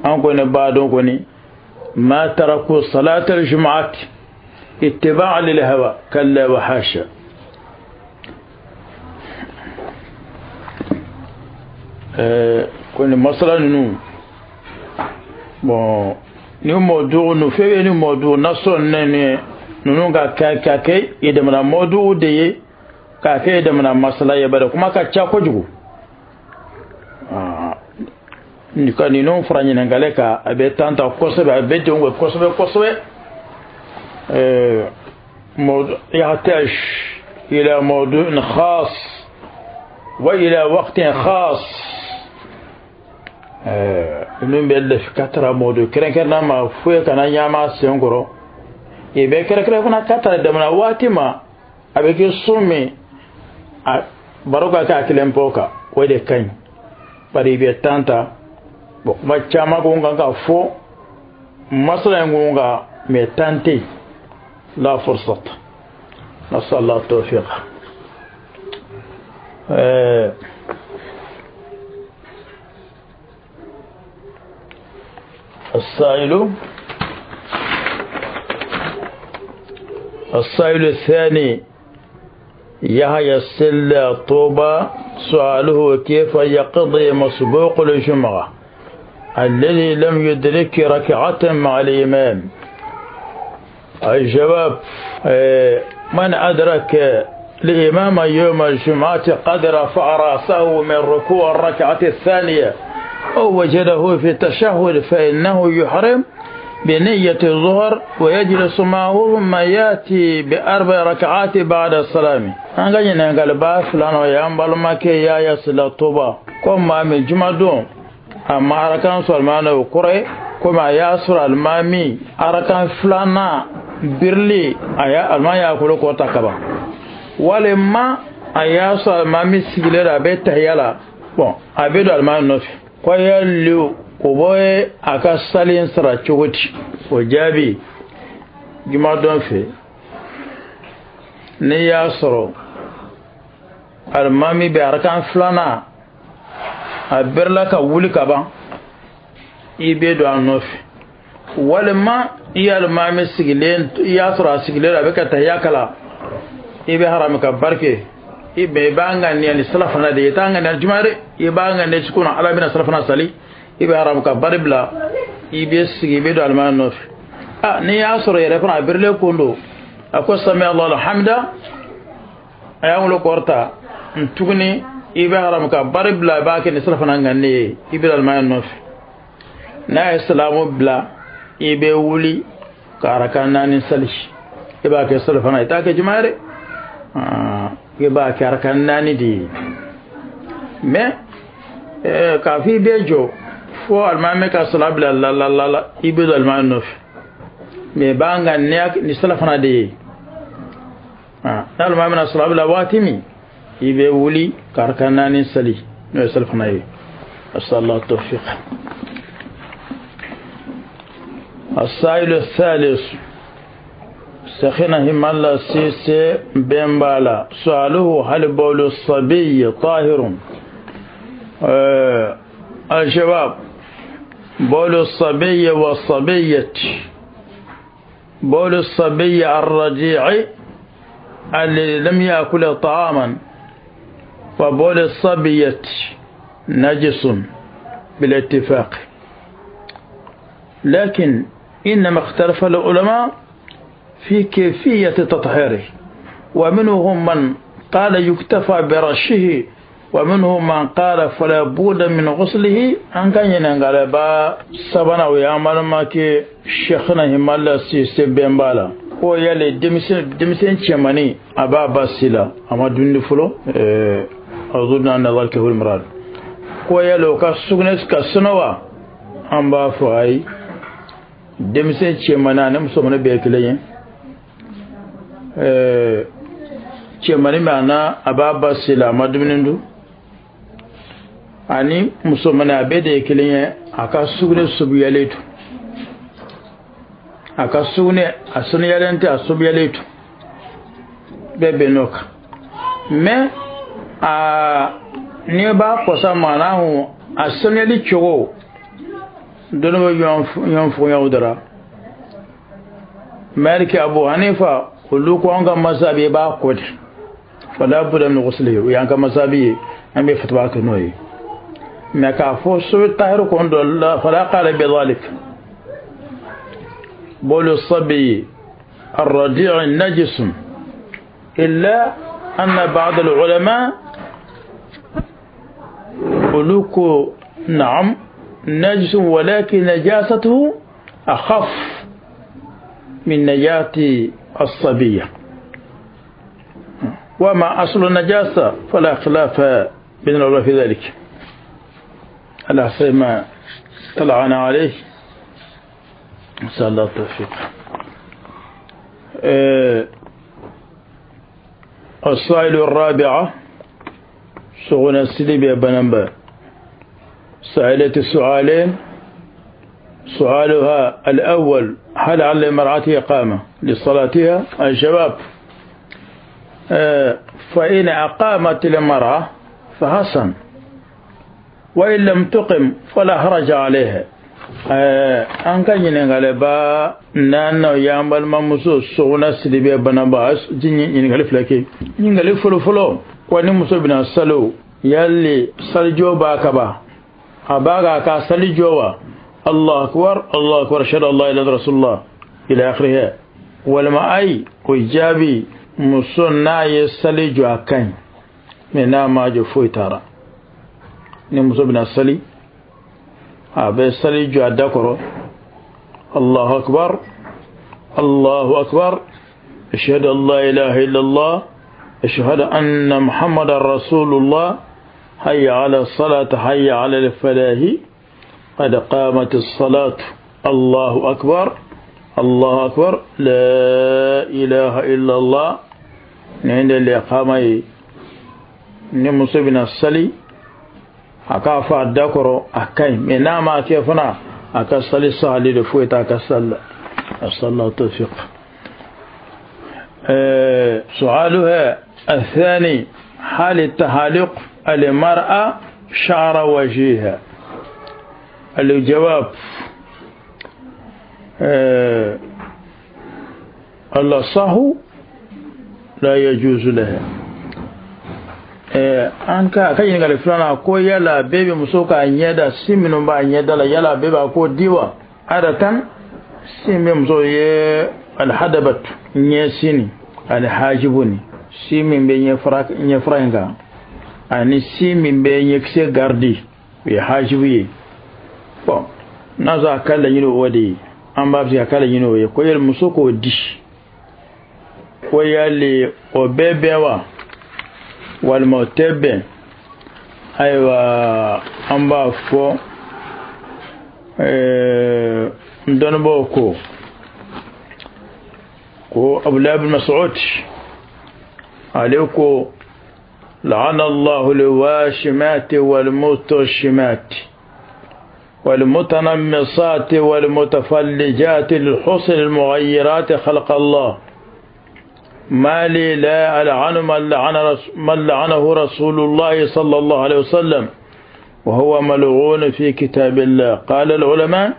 An kɔni b'a dɔn kɔni, ma taraku salatal jumu'ati ittiba'an lil hawa kalla wa hasha. Kɔni masala ninnu, bon, ni mɔdugu ninnu fɛn bɛ, ni mɔdugu nasɔn ninnu ka kɛ i dɛmɛna mɔdugu de ye, k'a kɛ i dɛmɛna masala ye, bari kuma ka ca kojugu. Ka ninnu fara ɲininkali kan, a bɛ tan ta kosɛbɛ, a bɛ denw kosɛbɛ kosɛbɛ. يحتاج إلى موضوع خاص وإلى وقت خاص. Ninnu bɛ lafi ka taara mɔdu kɛrɛnkɛrɛnna ma foyi kana ɲama sen kɔrɔ. I bɛ kɛrɛnkɛrɛn fana ka taara jamana waati ma, a bɛ kɛ so min a baro ka kɛ a kelen pɔ kan, o de ka ɲi. Bari i bɛ tan ta, bon, kuma caman ko kan ka fɔ masala in ko kan, mais tan tɛ yen. La fursat, nasal Allah tawfiq. السائل الثاني يحيى السلة طوبى، سؤاله كيف يقضي مسبوق الجمعة الذي لم يدرك ركعة مع الإمام؟ الجواب: من أدرك الإمام يوم الجمعة قد رفع رأسه من ركوع الركعة الثانية أو وجده في التشهد فإنه يحرم بنية الظهر ويجلس معه ثم يأتي بأربع ركعات بعد السلام. An ka ɲininkaliba filanan o ye an balimakɛ Yaya Sila Toba ko maa min jumadon a ma arakan sɔrɔ alimami o kɔrɔ ye komi a y'a sɔrɔ alimami arakan filanan birili a y'a alimami y'a kolo kɔrɔta kaban, walima a y'a sɔrɔ alimami sigilen don a bɛ tahiya la, bon, a bɛ don alimami nɔfɛ, ko yali o bɛ a ka sali in sara cogo di? O jaabi: jumadon fɛ, n'i y'a sɔrɔ alimami bɛ arakan filanan a bɛrɛla ka wuli ka ban, i bɛ don a nɔfɛ, Walima i y'alimami sigilen i y'a sɔrɔ a sigilen a bɛ ka tahiya kala i bɛ haramu ka barike i bɛ i b'a ŋaniya ni salafana de ye i t'a ŋaniya juma dɛ i b'a ŋaniya ci kɔnɔ ala bɛna salafana sali i bɛ haramu ka bari bila i bɛ sigi i bɛ don alimami nɔfɛ a n'i y'a sɔrɔ yɛrɛ fana a birilen kun don a ko sami Allahu hamida a y'a wolo kɔrɔta tuguni i bɛ haramu ka bari bila i b'a kɛ ni salafana ŋaniya ye i bɛ don alimami nɔfɛ n'a ye salamu bila i bɛ wuli ka araka naani sali i b'a kɛ salafana i t'a kɛ juma ye dɛ i b'a kɛ araka naani de ye mais k'a fɔ i bɛ jɔ fo alimami ka sala bila la la la la i bɛ don alimami nɔfɛ mais i b'a ŋaniya ni salafana de ye n'alimami na sala bila waati min i bɛ wuli ka araka naani sali n'o ye salafana ye asallahu tawfiq. السائل الثالث سخنه مالا سيسي بنبالا سؤاله هل بول الصبي طاهر؟ الجواب بول الصبي والصبية بول الصبي الرجيع الذي لم يأكل طعاما وبول الصبية نجس بالاتفاق، لكن إنما اختلف العلماء في كيفية تطهيره، ومنهم من قال يكتفى برشه ومنهم من قال فلا بد من غسله. أن كان ينقل با سبنا ويعمل ما كي شيخنا همالا سيسي بنبالا ko yale denmisɛn cɛmannin a b'a ba si la a ma dumuni fɔlɔ azunnu anna dhalika huwa al-murad ko yale o ka sugunɛ ka sɔnɔ wa an b'a fɔ ayi denmisɛn cɛmannin ani musomannin bɛɛ ye kelen ye cɛmannin maana a b'a ba si la a ma dumuni dun ani musomannin a bɛɛ de ye kelen ye a ka sugunɛ sobiyalen don a ka sugunɛ a sanuyalen tɛ a sobiyalen don bɛɛ bɛn n'o kan mais a n'i b'a kɔsa maana a sanuyali cogo dɔnni bɛ ɲɔgɔn fɔɲɔgɔn dara Maliki Abu Hanifa olu ko an ka masabi i b'a kɔ de fala budda min ghuslihi o y'an ka masabi ye an bɛ fatuwa kɛ n'o ye mais k'a fɔ so tahiru kɔni dɔ la fala qala bi dhalik بول الصبي الرضيع نجس إلا أن بعض العلماء قالوا نعم نجس ولكن نجاسته أخف من نجاة الصبية، وما أصل النجاسة فلا خلاف بين العلماء في ذلك على حسب ما طلعنا عليه. نسأل الله التوفيق. السائل الرابعة سغنا السليبية بنمبا سائلة السؤالين. سؤالها الأول هل على المرأة إقامة لصلاتها؟ الجواب فإن أقامت المرأة فحسن، وإن لم تقم فلا حرج عليها. An ka ɲininkali ba naaninan o y'an balimamuso Sogona Sidibe Banaba ɲininkali fila kɛ. Ɲininkali fɔlɔ-fɔlɔ ko ni muso bɛna sali o yali salijɔ b'a kaba a b'a k'a ka sali jɔ wa Allahu akbar Allahu akbar ashhadu an la ilaha illa rasulullah ila akhirih walima ayi o jaabi muso n'a ye sali jɔ a ka ɲi mais n'a ma jɔ foyi t'a la. Ni muso bɛna sali a bɛ sali jɔ a da kɔrɔ Allahu akbar Allahu akbar ashhadu an la ilaha illallah ashhadu anna muhammadan rasulullah hayya ala salat hayya ala al-falah qad qamat as-salat Allahu akbar Allahu akbar la ilaha illallah. Nin de iqama ye ni muso bɛna sali a k'a fɔ a da kɔrɔ a ka ɲi mais n'a ma kɛ fana a ka sali sahali de foyi t'a ka sali la. أسأل التوفيق. سؤالها الثاني حال التحالق المرأة شعر وجهها؟ الجواب الصح لا يجوز لها. An ka ɲininkali filanan ko yala bɛɛ bɛ muso k'a ɲɛda si minnu b'a ɲɛda la yala bɛɛ b'a ko di wa? Adatan si bɛ muso ye alhadabat ɲɛsin ani hajibu ni si min bɛ ɲɛfara in kan ani si min bɛ ɲɛkisɛ garidi o ye hajibu ye. Bon, n'a sɔrɔ a ka laɲini o de ye, an b'a fɛ a ka laɲini o ye ko yali muso k'o di ko yali o bɛɛ bɛn wa walima o tɛ bɛn? Ayiwa, an b'a fɔ n dɔnnibaaw ko Abdulahi bin Mas'ud ale ko la'ana Allahu al-washimati wal-mutashimati wal-mutanammisati wal-mutafallijati lil-husn al-mughayyirati khalqa Allah ما لي لا ألعن من لعنه رسول الله صلى الله عليه وسلم وهو ملعون في كتاب الله. قال العلماء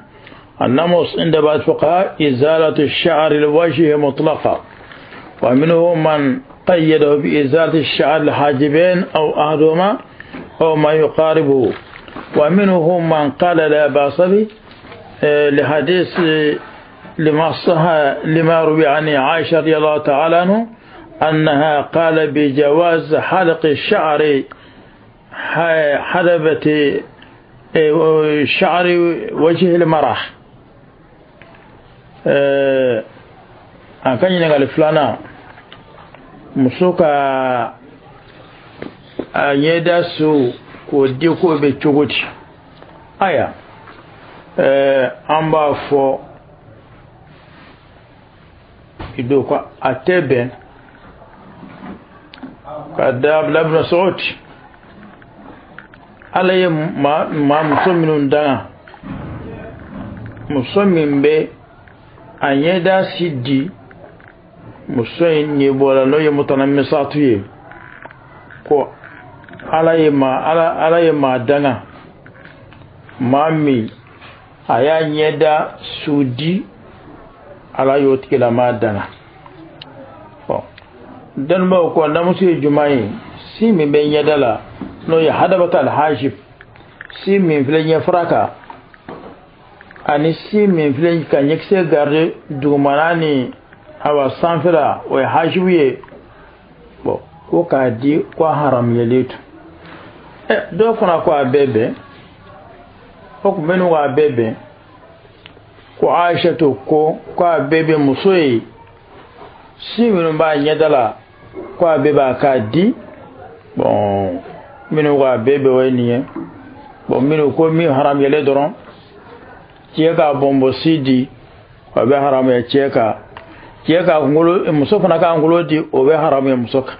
النمص عند بعض الفقهاء إزالة الشعر الوجه مطلقا، ومنهم من قيده بإزالة الشعر الحاجبين أو أحدهما أو ما يقاربه، ومنهم من قال لا بأس به لحديث لما روي عن عائشة رضي الله تعالى عنه أنها قال بجواز حلق الشعر حلبة شعر وجه المرأة. An ka ɲininkali filanan, muso ka a ɲɛda so k'o di k'o bɛ cogo di? Aya, an b'a fɔ i ko a tɛ bɛn ka da Abdulahi bin Mas'ud. Ala ye maa muso minnu danga, muso min bɛ a ɲɛda si di, muso in ɲɛ bɔra n'o ye mutanamisatu ye, ko ala ye maa danga maa min a y'a ɲɛda su di, ala y'o tigilamaa danga. Bon, dɔnnibaaw ko namuso ye jumɛn ye? Si min bɛ ɲɛda la n'o ye hadabata alhajib, si min filɛ ɲɛfara kan ani si min filɛ ka ɲɛkisɛ garidi dugumana ni awa sanfɛla, o ye hajibu ye. Bon, ko k'a di ko a haramuyalen to. Dɔw fana ko a bɛɛ bɛn, o tun bɛ n'u k'a bɛɛ bɛn ko Aisha to ko a bɛɛ bɛ muso ye si minnu b'a ɲɛda la ko a bɛɛ b'a k'a di. Bon, minnu k'a bɛɛ bɛn o ye nin ye. Bon, minnu ko min haramuyalen dɔrɔn cɛ k'a bɔnbɔsi di o bɛ haramuya cɛ kan, cɛ k'a kunkolo, muso fana k'a kunkolo di o bɛ haramuya muso kan.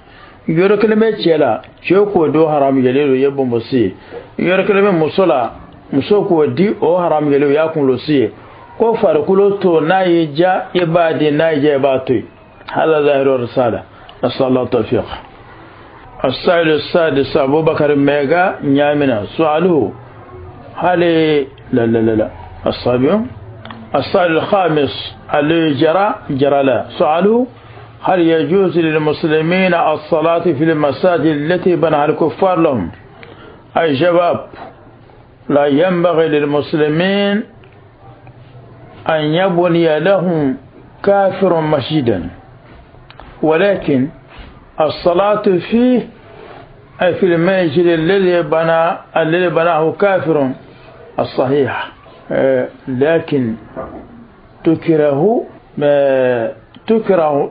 Yɔrɔ kelen bɛ cɛ la, cɛ k'o don haramuyalen don, o ye bɔnbɔsi ye. Yɔrɔ kelen bɛ muso la, muso k'o di o haramuyalen o y'a kunkolosi ye. Ko farikolo to n'a y'i diya i b'a di, n'a y'i diya i b'a to yen. هذا ظاهر الرسالة، نسأل الله التوفيق. السائل السادس أبو بكر ميغا نيامنا، سؤاله هل لا لا لا لا السابع. السائل الخامس علي جرى لا، سؤاله هل يجوز للمسلمين الصلاة في المساجد التي بناها الكفار لهم؟ الجواب لا ينبغي للمسلمين أن يبني لهم كافر مسجدا، ولكن الصلاة فيه أي في المسجد الذي بناه كافر الصحيح، لكن تكره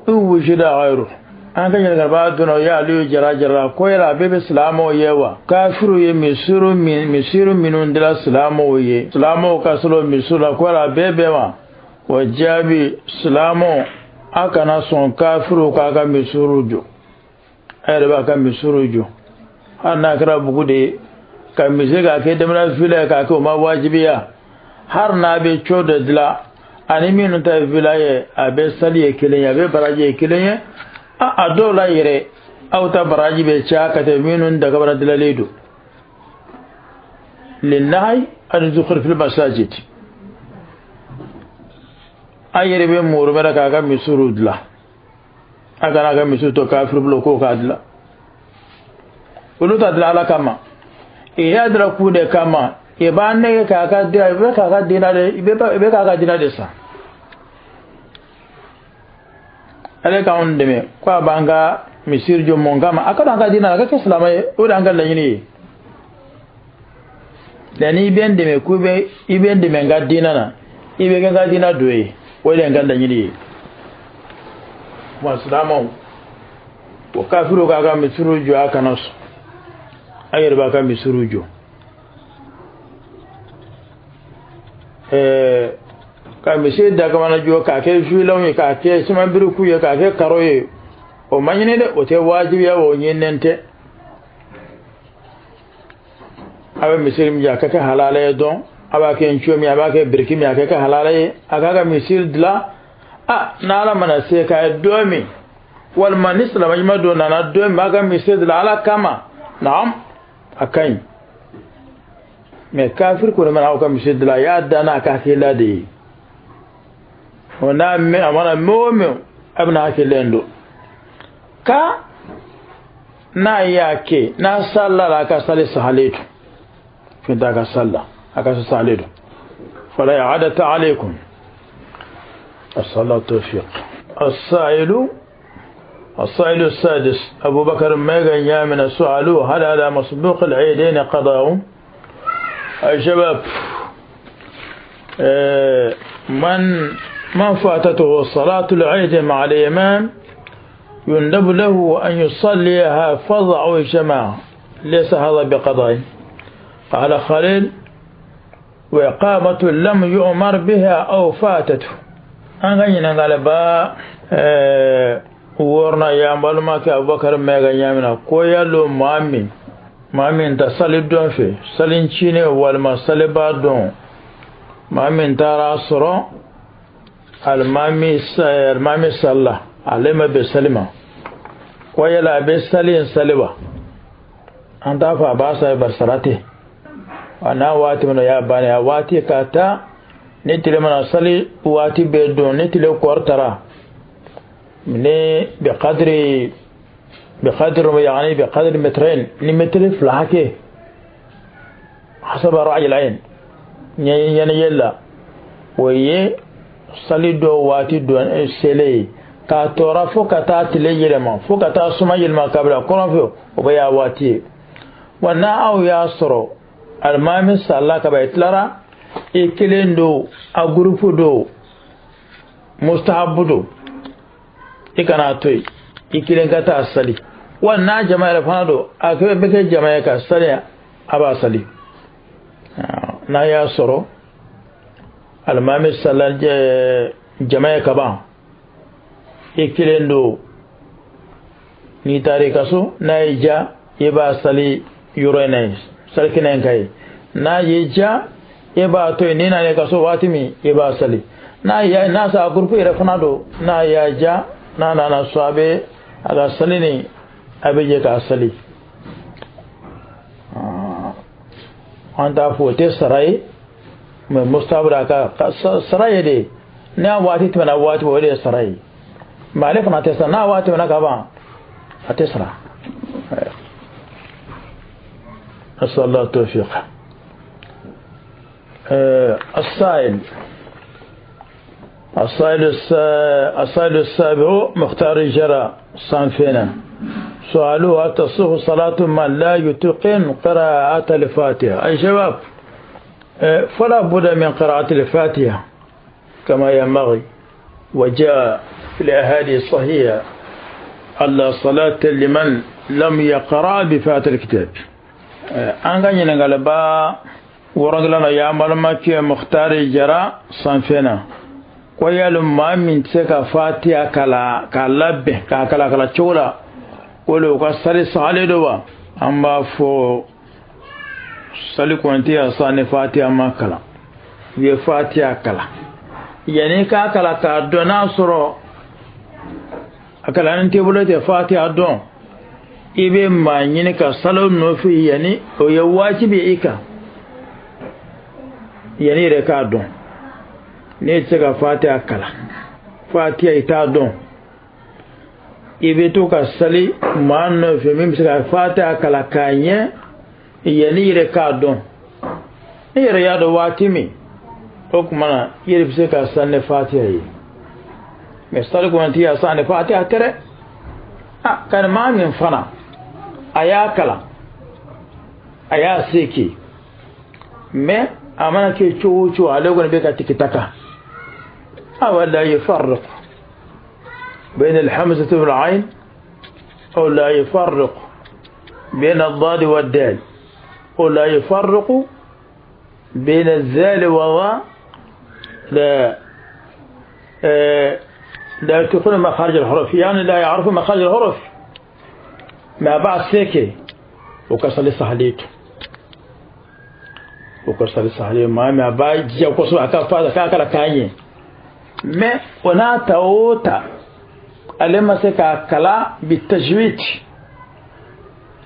إن وجد غيره. An ka ɲininkali donna y'ale jara ko yala a bɛɛ bɛ silamɛw ye wa? Kafiru ye misiru minnu dira silamɛw ye, silamɛw ka sɔrɔ misiru la, ko yala a bɛɛ bɛn wa? O jaabi, silamɛw a kana sɔn kafiru k'a ka misiru jɔ, a yɛrɛ b'a ka misiru jɔ, hali n'a kɛra bugu de ye ka misi k'a kɛ denmisɛnnin fila ye k'a kɛ o ma wajibiya, hali n'a bɛ co dɔ dilan ani minnu ta ye fila ye, a bɛ sali ye kelen ye, a bɛ baraji ye kelen ye. A dɔw la yɛrɛ aw ta baraji bɛ caya ka tɛmɛ minnu dagabara dilanlen don. Linnahi an zukhur fil masajid. A yɛrɛ bɛ muru mɛnɛ k'a ka misiriw dilan. A kana ka misiri to kafiri bolo k'o k'a dilan. Olu ta dilan Ala kama. I y'a dilan kun de kama. I b'a nɛgɛ k'a ka dilan, i bɛ k'a ka diinɛ de, i bɛ k'a ka diinɛ de san. Ale k'anw dɛmɛ ko a b'an ka misiri jɔ mun kama, a ka don an ka diinɛ la, a ka kɛ silamɛ ye, o de y'an ka laɲini ye. Nka n'i bɛ n dɛmɛ ko i bɛ n dɛmɛ n ka diinɛ na, i bɛ kɛ n ka diinɛ dɔ ye, o de ye n ka laɲini ye. Wa silamɛw, o kafiriw k'a ka misiriw jɔ, a kana sɔn. A yɛrɛ b'a ka misiriw jɔ. Ka misiri dakamana jɔ k'a kɛ filanw ye, k'a kɛ simanbiriku ye, k'a kɛ karo ye, o ma ɲini dɛ, o tɛ wajibiya, o ɲininen tɛ. A bɛ misiri min jɔ, a ka kɛ halala ye dɔn, a b'a kɛ ncɔ min, a b'a kɛ biriki min, a ka kɛ halala ye, a k'a ka misiri dilan. A n'Ala mana se k'a ye don min, walima ni silamɛ ɲuman dɔ nana don min, a ka misiri dilan Ala kama, naam, a ka ɲi. Mɛ kafiri kɔni mana aw ka misiri dilan, a y'a dan n'a ka hakilila de ye. O n'a mɛn, a mana mɛn o mɛn, a bɛna hakilila in don. Ka n'a y'a kɛ, n'a salila la, a ka sali sahalen don. Fɛn t'a ka sali la, a ka sahalen don. Fala i'adata alaykum. الصلاة توفيق. السائل السادس أبو بكر ميغان يامن سؤاله هل على مسبوق العيدين قضاء؟ أي شباب، من فاتته صلاة العيد مع الإمام يندب له أن يصليها فضع الجماعة، ليس هذا بقضاء. قال خليل وإقامة لم يؤمر بها أو فاتته. An ka ɲininkali ba wɔɔrɔnan y'an balimakɛ Abubakar Mɛga ɲamina ko yalo maa min ta sali dɔn fɛ, sali ncinin walima saliba dɔn, maa min taara sɔrɔ alimami salila, ale ma bɛn sali ma, ko yala a bɛ sali in sali wa? An t'a fɔ a b'a sali, bari sara tɛ. Wa n'a waati min na o y'a bannen, a waati ka taa ni tile mana sali waati bɛ don, ni tile kɔrɔtara ni bi qadri yani bi qadri metrain, ni metri fila hakɛ hasaba ra'yi al-ayn ɲɛnɛ yɛlɛ, o ye sali dɔ waati dɔ sele ye k'a tɔɔrɔ fo ka taa tile yɛlɛma, fo ka taa suma yɛlɛma ka bila kɔrɔn fɛ, o bɛ y'a waati ye. Wa n'a aw y'a sɔrɔ alimami salila ka ban, i tilara, i kelen don, a gurupu don, mustahabu don, i kana to yen, i kelen ka taa sali. Wa n'a jama yɛrɛ fana don, a bɛ kɛ jama ye ka sali, a b'a sali. N'a y'a sɔrɔ alimami salila jama ye ka ban, i kelen don, n'i taara i ka so, n'a y'i diya i b'a sali yɔrɔ in na yen, sali kɛnɛ in ka ye. N'a y'i diya i b'a to yen, n'i nana i ka so waati min i b'a sali. N'a sɔrɔ a gurupu yɛrɛ fana don, n'a y'a diya, n'a nana so, a bɛ a ka sali nin, a bɛ jɛ k'a sali. An t'a fɔ o tɛ sara ye, mɛ mustahabu a ka sara ye de, n'a waati tɛmɛna waati o de ye sara ye. Mɛ ale fana tɛ sara, n'a waati tɛmɛna ka ban a tɛ sara. أسأل الله التوفيق. السائل السابع مختار جرى صنفنا سؤاله تصح صلاة من لا يتقن قراءة الفاتحة؟ أي شباب، فلا بد من قراءة الفاتحة كما ينبغي، وجاء في الأحاديث الصحيحة أن صلاة لمن لم يقرأ بفاتحة الكتاب. An ka ɲininkali ba wɔɔrɔngilan y'an balimakɛ Mukhtari Jara sanfɛna ko yali maa min tɛ se ka fatiha kala k'a labɛn k'a kala kala cogo la, ko le o ka sali sahalen don wa? An b'a fɔ sali kɔni tɛ yan sa ni fatiha ma kalan. I ye fatiha kalan, yanni k'a kalan k'a dɔn, n'a sɔrɔ a kalanni t'i bolo tɛ fatiha dɔn, i bɛ maa ɲini ka salo nɔfɛ, yanni o ye wajibi i kan, yanni yɛrɛ k'a dɔn. N'e tɛ se ka fatiha kalan, fatiha i t'a dɔn, i bɛ to ka sali maa nɔfɛ min bɛ se ka fatiha kalan k'a ɲɛ yanni i yɛrɛ k'a dɔn. I yɛrɛ y'a dɔn waati min, o tuma na i yɛrɛ bɛ se ka sali ni fatiha ye. Mɛ sali kɔni tɛ yan san ni fatiha tɛ dɛ. A ka maa min fana a y'a kalan, a y'a se kɛ, mɛ a mana kɛ cogo o cogo, ale kɔni bɛ ka tiki-taka. أو لا يفرق بين الحمزة والعين، أو لا يفرق بين الضاد والدال، أو لا يفرق بين الذال والراء، لا لا يتقون مخارج الحروف، يعني لا يعرف مخارج الحروف. ما بعد سيكي وكسل صحليته وكسل صحليته ما بعد جا وكسل أكفاز كأكل كاني. Mais o n'a ta o ta, ale ma se k'a kala bi tajwid,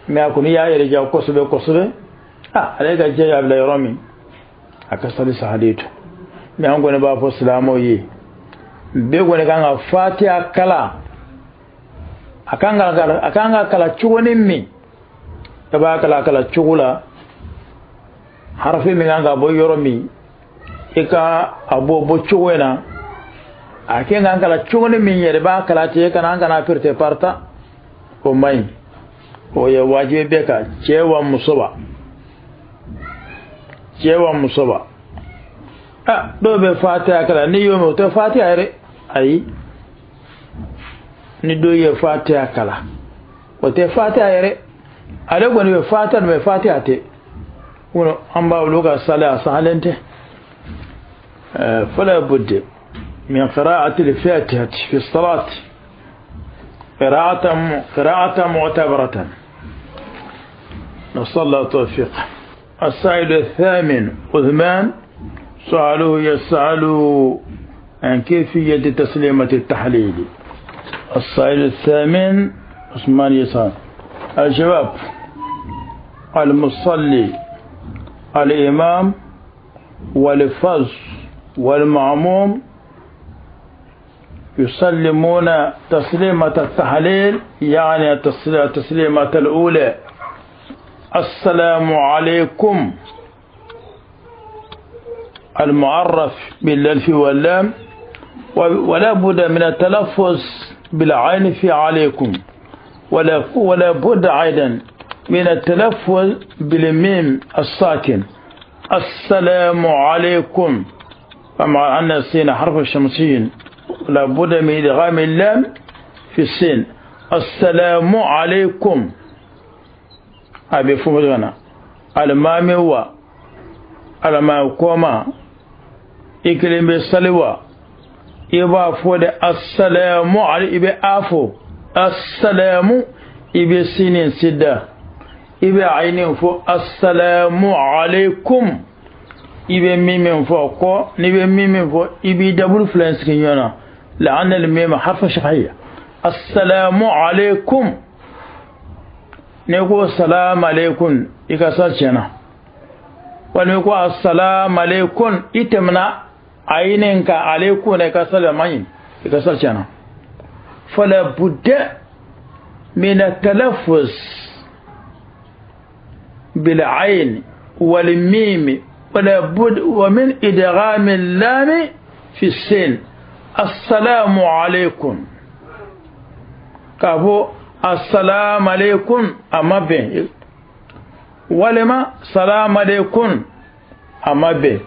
mais a kɔni y'a yɛrɛ diya kosɛbɛ kosɛbɛ. Ah, ale ka jɛ y'a bila yɔrɔ min, a ka sali sahalen to. Mais an kɔni b'a fɔ silamɛw ye, bɛɛ kɔni kan ka fatiha kala, a kan ka kala cogo ni min, i b'a kala kala cogo la, harafi min kan ka bɔ yɔrɔ min, i ka a bɔ bɔ cogo in na. A kɛ kan kala cogo ni min yɛrɛ b'a kala ten, kana an kana pirite parta, o man ɲi. O ye wajibi bɛɛ kan, cɛ wa muso ba, cɛ wa muso ba. Ah, dɔw bɛ fatiha kala, n'i y'o mɛn o tɛ fatiha yɛrɛ. Ayi, ni dɔw ye fatiha kala, o tɛ fatiha yɛrɛ. Ale kɔni bɛ fatiha mɛ fatiha tɛ. An b'a olu ka sali a sahalen tɛ. Fala budde من قراءة الفاتحة في الصلاة قراءة معتبرة. نسأل الله التوفيق. السائل الثامن عثمان سؤاله يسأل عن كيفية تسليمة التحليل. السائل الثامن عثمان يسأل. الجواب: المصلي الإمام والفز والمعموم يسلمون تسليمة التحليل، يعني التسليمة الأولى السلام عليكم المعرف بالألف واللام، ولا بد من التلفظ بالعين في عليكم، ولا بد أيضا من التلفظ بالميم الساكن السلام عليكم. مع أن السين حرف الشمسي، لا بد من إدغام اللام في السين. السلام عليكم. أبي فهمنا المامي هو المام كوما إكلم بالسلوى إبا فود السلام علي إبا أفو السلام إبا سين سدا إبا عينين فو السلام عليكم إبا ميم فو كو نبي ميم فو إبي دبل فلانس كيانا لأن الميم حرف شفهية. السلام عليكم نقول السلام عليكم إكسر شنا ونقول السلام عليكم إتمنى عينك عليكم إكسر مين إكسر شنا. فلا بد من التلفظ بالعين والميم، ولا بد ومن إدغام اللام في السين. السلام عليكم كابو السلام عليكم أما بين ولما سلام عليكم أما بين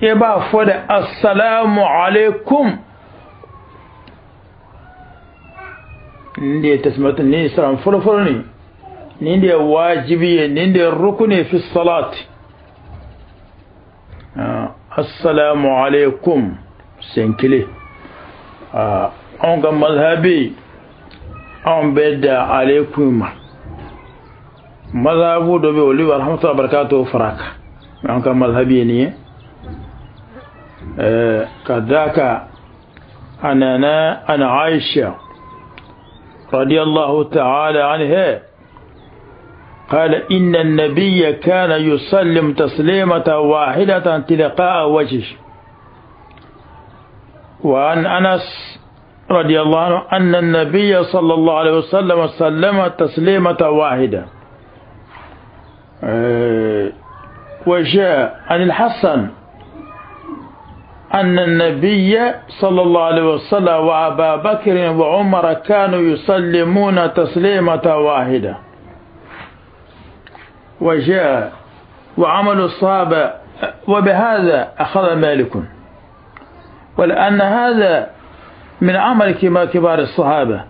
يبقى فود السلام عليكم ندي تسمعت ني سلام فلفلني ندي واجبية ندي الركن في الصلاة. السلام عليكم سنكلي أنك مذهبي أن بدا عليكم مذهبو دبي ولي ورحمة الله وبركاته فراك أنك مذهبي ني كذاك أنا عائشة رضي الله تعالى عنها قال إن النبي كان يسلم تسليمة واحدة تلقاء وجهه. وعن أنس رضي الله عنه أن النبي صلى الله عليه وسلم سلم تسليمة واحدة. وجاء عن الحسن أن النبي صلى الله عليه وسلم وأبا بكر وعمر كانوا يسلمون تسليمة واحدة. وجاء وعمل الصحابة، وبهذا أخذ مالك، ولأن هذا من عمل كبار الصحابة،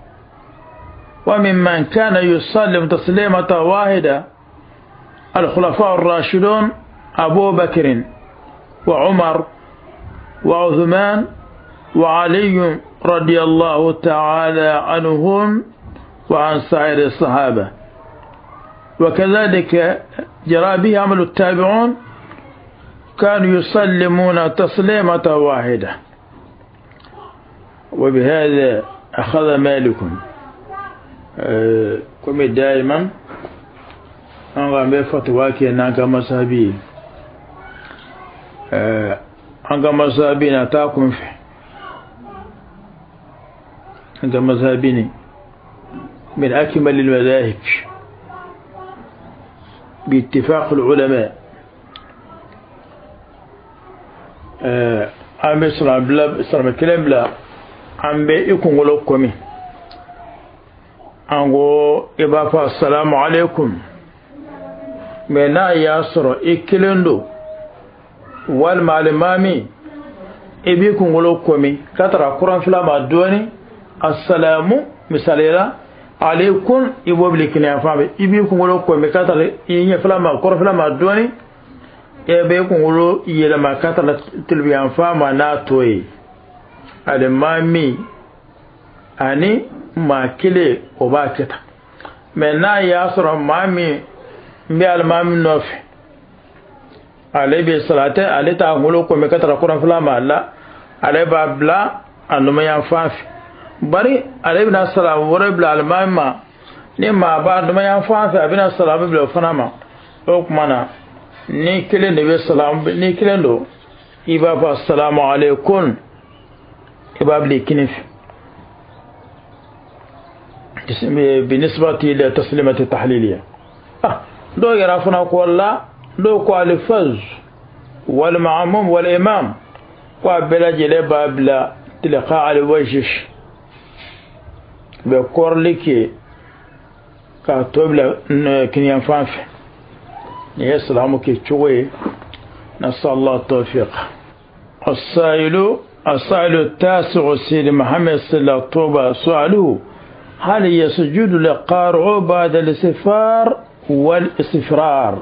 وممن كان يسلم تسليمة واحدة الخلفاء الراشدون أبو بكر وعمر وعثمان وعلي رضي الله تعالى عنهم وعن سائر الصحابة. وكذلك جرى به عمل التابعون، كانوا يسلمون تسليمة واحدة. وبهذا أخذ مالك. كم دائما an bɛ fatuwa kɛ n'an ka masabi ye, an ka masabi na taa kun fɛ, an ka masabi ni min akmal al-madahib باتفاق العلماء. An bɛ sɔrɔ kelen bila, an bɛ i kunkolo komi an ko i b'a fɔ assalamu alaikum, mɛ n'a y'a sɔrɔ i kelen don walima alimami, i b'i kunkolo komi ka taara kuran fila ma dɔɔni, assalamu misalila alaikum, i b'o bila kelen fan fɛ, i b'i kunkolo komi ka taara i ɲɛ fila ma kɔrɔ fila ma dɔɔni, e bɛ kunkolo yɛlɛma ka taara tilibiyan fan ma n'a to ye. Alimami ani maa kelen o b'a kɛ tan, mɛ n'a y'a sɔrɔ maa min n bɛ alimami nɔfɛ, ale bɛ salatɛ, ale t'a kunkolo komi ka taara kuran fila ma la, ale b'a bila a numayan fan fɛ, bari ale bɛna salamu wɛrɛ bila alimami ma, ni maa b'a numayan fan fɛ a bɛna salamu bila o fana ma. O tuma na ni kelen de bɛ salamu, ni kelen don i b'a fɔ assalamu alaikum, i b'a bila i kinin fɛ. بالنسبة إلى تسليمة التحليلية دو يعرفنا كولا دو كوالفز والمعموم والإمام وبلا جلبا بلا تلقاء الوجه بكورليكي كاتوبلا كنيان فانف يسلام كي تشوي. نسأل الله التوفيق. السائل التاسع سيد محمد صلى الله سؤاله: هل يسجد للقارئ بعد الاستغفار والاستفرار؟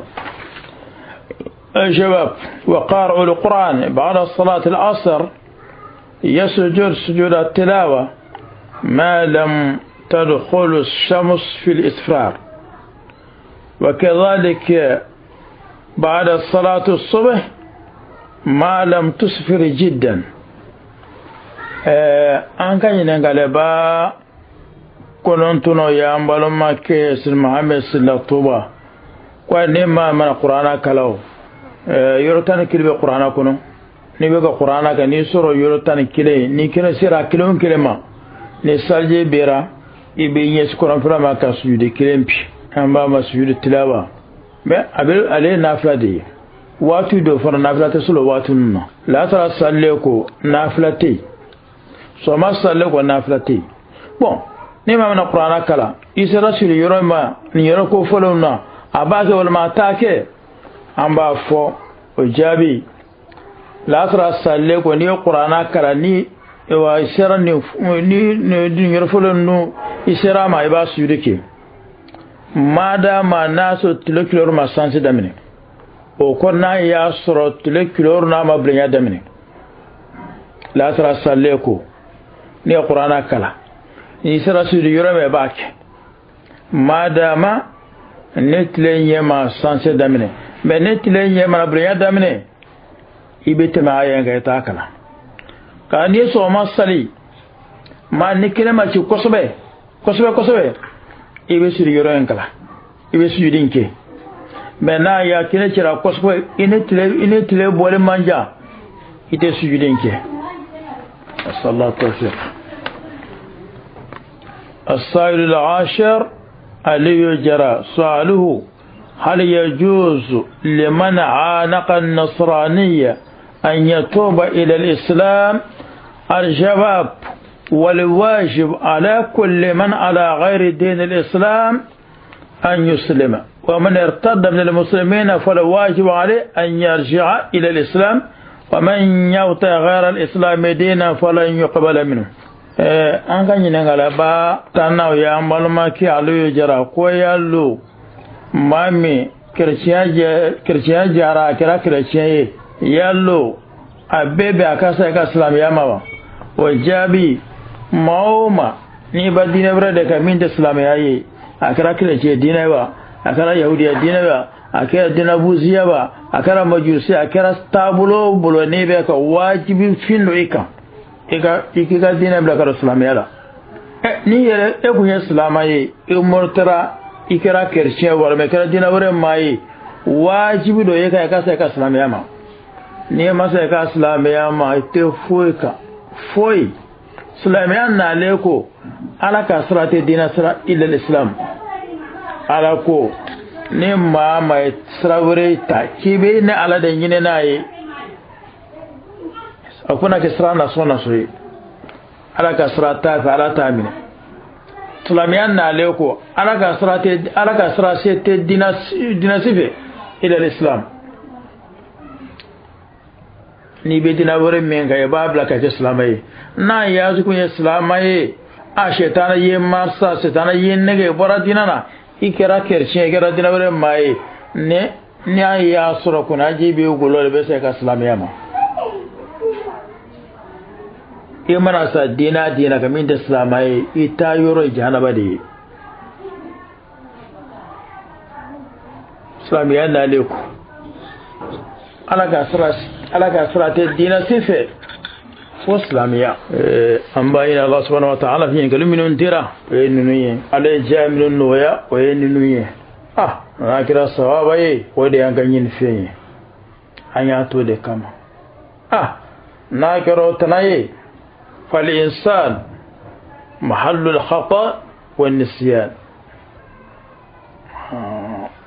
شباب، وقارئ القرآن بعد صلاة العصر يسجد سجود التلاوة ما لم تدخل الشمس في الإسفرار، وكذلك بعد صلاة الصبح ما لم تسفر جدا. An ka ɲininkali ba kɔnɔntɔnɔ y'an balimakɛ Sidi Mohamed Sila Tuba ko ne ma mana kuranna kalan o yɔrɔ 11 bɛ kuranna kɔnɔ, n'i bɛ ka kuranna kɛ n'i sɔrɔ yɔrɔ 11, ni kelen sera kelen o kelen ma, ni saliji bera i bɛ ɲɛsin kɔrɔnfɛla ma ka sujudi kelen bi, an b'a ma sujudi tilawa. Mɛ a bɛ ale ye nafila de ye, waati dɔ fana nafila tɛ sɔrɔ waati ninnu na. Lasara salilen ko nafila tɛ yen, sɔgɔma salilen ko nafila tɛ yen. Bɔn, ni maa mana kuranna kalan, i sera siri yɔrɔ ma nin yɔrɔ ko fɔlenw na, a b'a kɛ walima a t'a kɛ, an b'a fɔ o jaabi lasara salilen ko n'i ye kuranna kalan ni wa i sera nin ni yɔrɔ fɔlɔ ninnu i sera a ma, i b'a sujudi kɛ madama n'a sɔrɔ tile kilori ma sansi daminɛ, o kɔ n'a y'a sɔrɔ tile kilori n'a ma bilenya daminɛ. Lasara salilen ko n'i ye kuranna kalan n'i sera sujudi yɔrɔ min i b'a kɛ madama ne tile ɲɛ ma sanse daminɛ. Mɛ ne tile ɲɛ mana bilenya daminɛ, i bɛ tɛmɛ a yɛn kan i t'a kalan. Ka n'i ye sɔgɔma sali ma ni kelen ma ci kosɛbɛ kosɛbɛ kosɛbɛ, i bɛ siri yɔrɔ in kalan, i i bɛ sujudi in kɛ. Mɛ n'a y'a kɛnɛ cira kosɛbɛ, i ni tile bɔlen man jan, i tɛ sujudi in kɛ. Asallahu tawfiq. السائل العاشر علي جرى سؤاله: هل يجوز لمن عانق النصرانية أن يتوب إلى الإسلام؟ الجواب: والواجب على كل من على غير دين الإسلام أن يسلم، ومن ارتد من المسلمين فالواجب عليه أن يرجع إلى الإسلام، ومن يبتغي غير الإسلام دينا فلن يقبل منه. An ka ɲininkala ba tannaw y'an balimakɛ Aliyu Jara ko yalo maa min kerecɛnya jara a kɛra kerecɛn ye, yalo a bɛɛ bɛ a ka sa i ka silamɛya ma wa? O jaabi: maa o maa n'i ba diinɛ wɛrɛ de kan min tɛ silamɛya ye, a kɛra kerecɛn diinɛ wa, a kɛra yahudiya diinɛ wa, a kɛra diinɛ buziya wa, a kɛra majusi, a kɛra taabolo o bolo, n'i bɛ ka wajibi fin dɔ i kan, i k'i ka diinɛ bila ka don silamɛya la. N'i yɛrɛ e kun ye silamɛ ye, i mɔritara, i kɛra kerecɛn walima i kɛra diinɛ wɛrɛ maa ye, wajibi dɔ ye i ka se i ka silamɛya ma. N'i ma se i ka silamɛya ma, i tɛ foyi kan foyi. Silamɛya nalen ko Ala ka sira tɛ diinɛ sira illa l'islam. Ala ko ni maa ma ye sira wɛrɛ ta k'i bɛ ne Ala de ɲini n'a ye, a ko na kɛ sira nasɔn nasɔn ye. Ala ka sira t'a fɛ, Ala t'a minɛ. Silamɛya nalen ko Ala ka sira tɛ, Ala ka sira se tɛ diinɛ si fɛ illa l'islam. N'i bɛ diinɛ wɛrɛ min kan, i b'a bila ka kɛ silamɛ ye. N'a y'a kun ye silamɛ ye, a sɛtana ye masa, sɛtana ye nɛgɛ, i bɔra diinɛ na, i kɛra kerecɛn, i kɛra diinɛ wɛrɛ maa ye, ni a y'a sɔrɔ kunnaji b'i golo de bɛ se ka silamɛya ma. I mana sa diinɛ ka min tɛ silamɛ ye, i taa yɔrɔ ye jahanaba de ye. Silamɛya nalen ko Ala ka sira tɛ diinɛ si fɛ fo silamɛya. An b'a ɲini Ala subahana wa taala fɛ, ɲininkali minnu dira o ye ninnu ye, Ala ye diya minnu nɔgɔya o ye ninnu ye. N'a kɛra sababa ye, o de y'an ka ɲinifɛn ye, an y'a to de kama. N'a kɛra o tana ye, فالإنسان محل الخطأ والنسيان.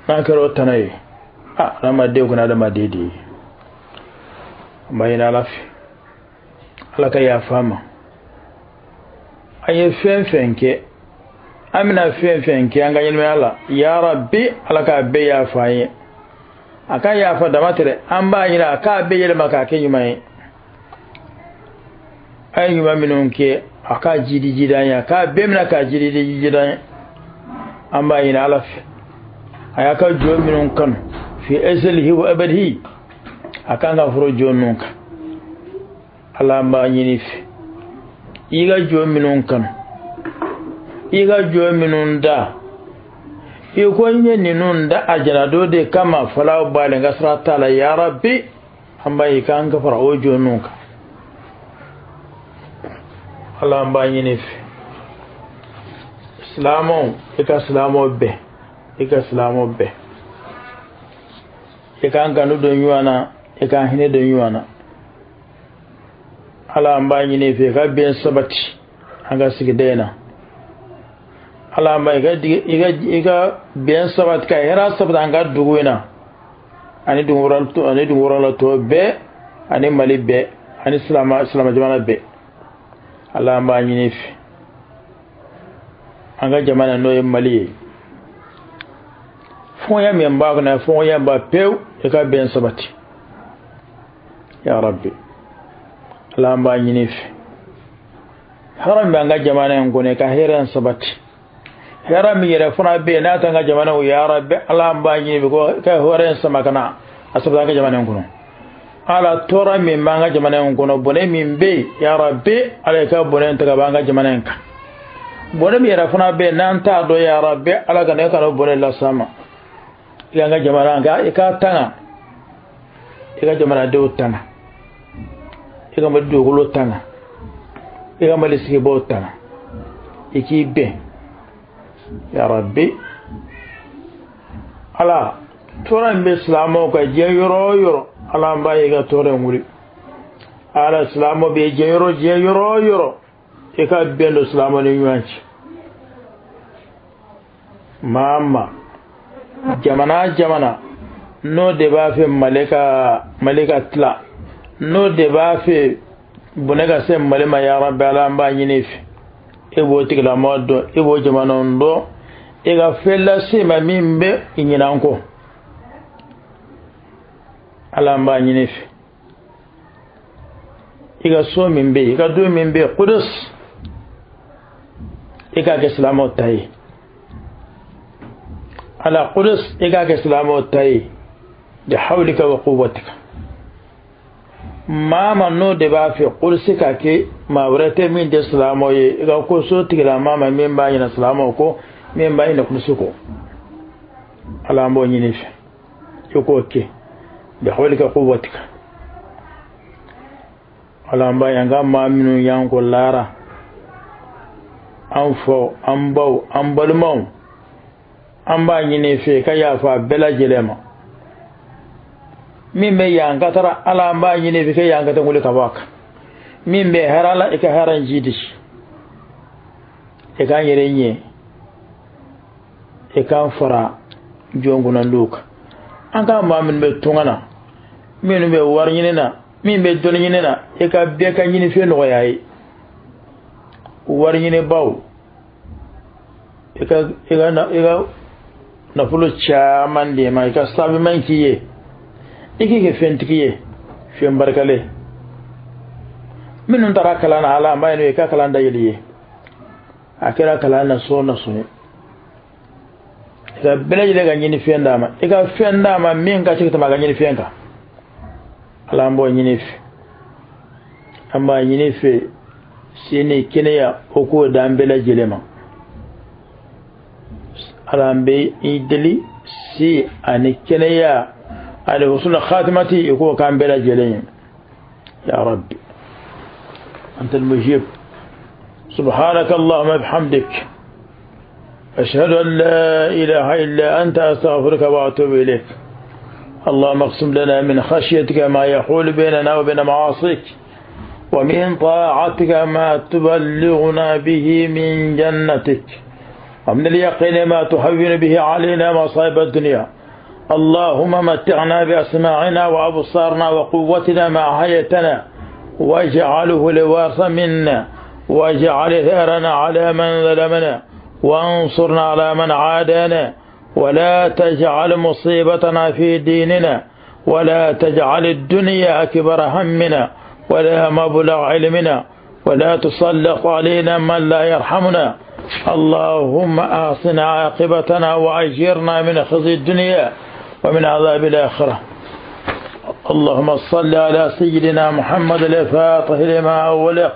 N'a kɛra o tana ye, adamaden kun adamaden de ye. An b'a ɲini Ala fɛ, Ala ka yafa an ma. An ye fɛn fɛn kɛ, an bɛna fɛn fɛn kɛ an ka ɲɛnamaya la, ya Rabbi Ala k'a bɛɛ yafa an ye. A ka yafa dama tɛ dɛ, an b'a ɲini a k'a bɛɛ yɛlɛma k'a kɛ ɲuman ye. A ye ɲuman minnu kɛ, a k'a jidi jidi an ye, a k'a bɛɛ minɛ k'a jidi jidi an ye. An b'a ɲini Ala fɛ, a y'a ka jɔn minnu kanu fi azalihi wa abadihi, a kan ka foro jɔn ninnu kan. Ala an b'a ɲini fɛ, i ka jɔn minnu kanu, i ka jɔn minnu da, i ko n ye ninnu da a jana dɔ de kama, falaw b'a la n ka sira t'a la, ya Rabbi an b'a ye k'an ka fara o jɔn ninnu kan. Ala an b'a ɲini fɛ, silamɛw, i ka silamɛw bɛn, i ka silamɛw bɛn, i k'an kanu don ɲɔgɔn na, i k'an hinɛ don ɲɔgɔn na. Ala an b'a ɲini fɛ, i ka bɛn sabati an ka sigida in na. Ala an b'a i ka bɛn sabati, ka hɛrɛ sabati an ka dugu in na, ani dugu wɛrɛ la tɔ bɛɛ, ani Mali bɛɛ, ani silamɛ jamana bɛɛ. Ala an b'a ɲini fɛ, an ka jamana n'o ye Mali ye, fɔnya min b'a kɔnɔ, fɔnya b'a pewu, i ka bɛn sabati ya Rabbi. Ala an b'a ɲini fɛ, hɛrɛ min b'an ka jamana in kɔnɔ, i ka hɛrɛ in sabati. Hɛrɛ min yɛrɛ fana bɛ yen n'a t'an ka jamana o, ya Rabbi Ala an b'a ɲini fɛ ko ka hɛrɛ in sama ka na a sabati an ka jamana in kɔnɔ. Ala tɔɔrɔ min b'an ka jamana in kɔnɔ, bɔnɛ min bɛ yen, ya Rabbi Ala i ka bɔnɛ in ta ka bɔ an ka jamana in kan. Bɔnɛ min yɛrɛ fana bɛ yen n'an t'a dɔn, ya Rabbi Ala ka na e kana o bɔnɛ las'an ma. I k'an ka jamana, i k'a tanga, i ka jamanadenw tanga, i ka Mali dugukolo tanga, i ka Mali sigibaaw tanga, i k'i bɛn ya Rabbi. Ala tɔɔrɔ in bɛ silamɛw kan diɲɛ yɔrɔ o yɔrɔ, Ala an b'a ye i ka tɔɔrɔ in wuli. Ala silamɛw bɛ diɲɛ yɔrɔ o yɔrɔ, i ka bɛn don silamɛw ni ɲɔgɔn cɛ. Maa ma jamana n'o de b'a fɛ Mali ka tila, n'o de b'a fɛ bɔnɛ ka se Mali ma, ya Rabbi Ala an b'a ɲini i fɛ, e b'o tigilamɔgɔ dɔn, e b'o jamana dɔn, e ka fɛn lase ma min bɛ i ɲinɛ an kɔ. Ala an b'a ɲini i fɛ, i ka so min bɛ yen, i ka du min bɛ yen, Kudus, i k'a kɛ silamɛw ta ye. Ala Kudus, i k'a kɛ silamɛw ta ye, bi hawlika wa quwwatika. Maa ma n'o de b'a fɛ Kudusi ka kɛ maa wɛrɛ tɛ min tɛ silamɛw ye, i ka ko so tigilamaa ma min b'a ɲinɛ silamɛw kɔ, min b'a ɲinɛ Kudusi kɔ, Ala an b'o ɲini i fɛ, i k'o kɛ bi hawlika quwwatika. Ala an b'a ye an ka maa minnu y'an kɔ laara, an faw, an baw, an balimaw, an b'a ɲini i fɛ ka yafa bɛɛ lajɛlen ma. Min bɛ yan ka taara, Ala an b'a ɲini i fɛ ka yan ka taa wuli ka bɔ a kan. Min bɛ hɛrɛ la, i ka hɛrɛ in jidi, i k'an yɛrɛ ɲɛ, i k'an fara jɔn kunnandiw kan. An ka maa minnu bɛ tunga na, minnu bɛ wari ɲini na, min bɛ dɔnni ɲini na, i ka bɛɛ ka ɲinifɛn nɔgɔya ye. Wari ɲinibaw, i ka nafolo caman d'e ma, i ka sababu k'i ye, i k'i kɛ fɛntigi ye, fɛn barikalen. Minnu taara kalan na, Ala an b'a ɲini i ka kalan dayɛlɛ ye, a kɛra kalan na so na so ye, i ka bɛɛ lajɛlen ka ɲini fɛn d'a ma, i ka fɛn d'a ma min ka se ka tɛmɛ a ka ɲini fɛn kan. Ala an b'o ɲini fɛ, an b'a ɲini fɛ sini kɛnɛya o k'o d'an bɛɛ lajɛlen ma. Ala an bɛ i deli si ani kɛnɛya ani husnul khatimati i k'o k'an bɛɛ lajɛlen ye. Ya Rabbi anta al-mujib. Subhanaka Allahumma bihamdik, أشهد أن لا إله إلا أنت، أستغفرك وأتوب إليك. اللهم اقسم لنا من خشيتك ما يحول بيننا وبين معاصيك، ومن طاعتك ما تبلغنا به من جنتك، ومن اليقين ما تهون به علينا مصائب الدنيا. اللهم متعنا بأسماعنا وأبصارنا وقوتنا ما أحييتنا، واجعله الوارث منا، واجعل ثأرنا على من ظلمنا، وانصرنا على من عادانا، ولا تجعل مصيبتنا في ديننا، ولا تجعل الدنيا أكبر همنا ولا مبلغ علمنا، ولا تسلط علينا من لا يرحمنا. اللهم أحسن عاقبتنا وأجرنا من خزي الدنيا ومن عذاب الآخرة. اللهم صل على سيدنا محمد الفاتح لما أغلق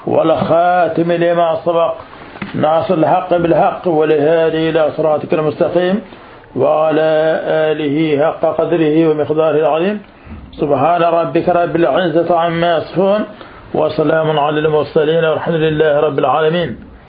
والخاتم لما سبق، ناصر الحق بالحق والهادي إلى صراطك المستقيم، وعلى آله حق قدره ومقداره العظيم. سبحان ربك رب العزة عما يصفون، وسلام على المرسلين، والحمد لله رب العالمين.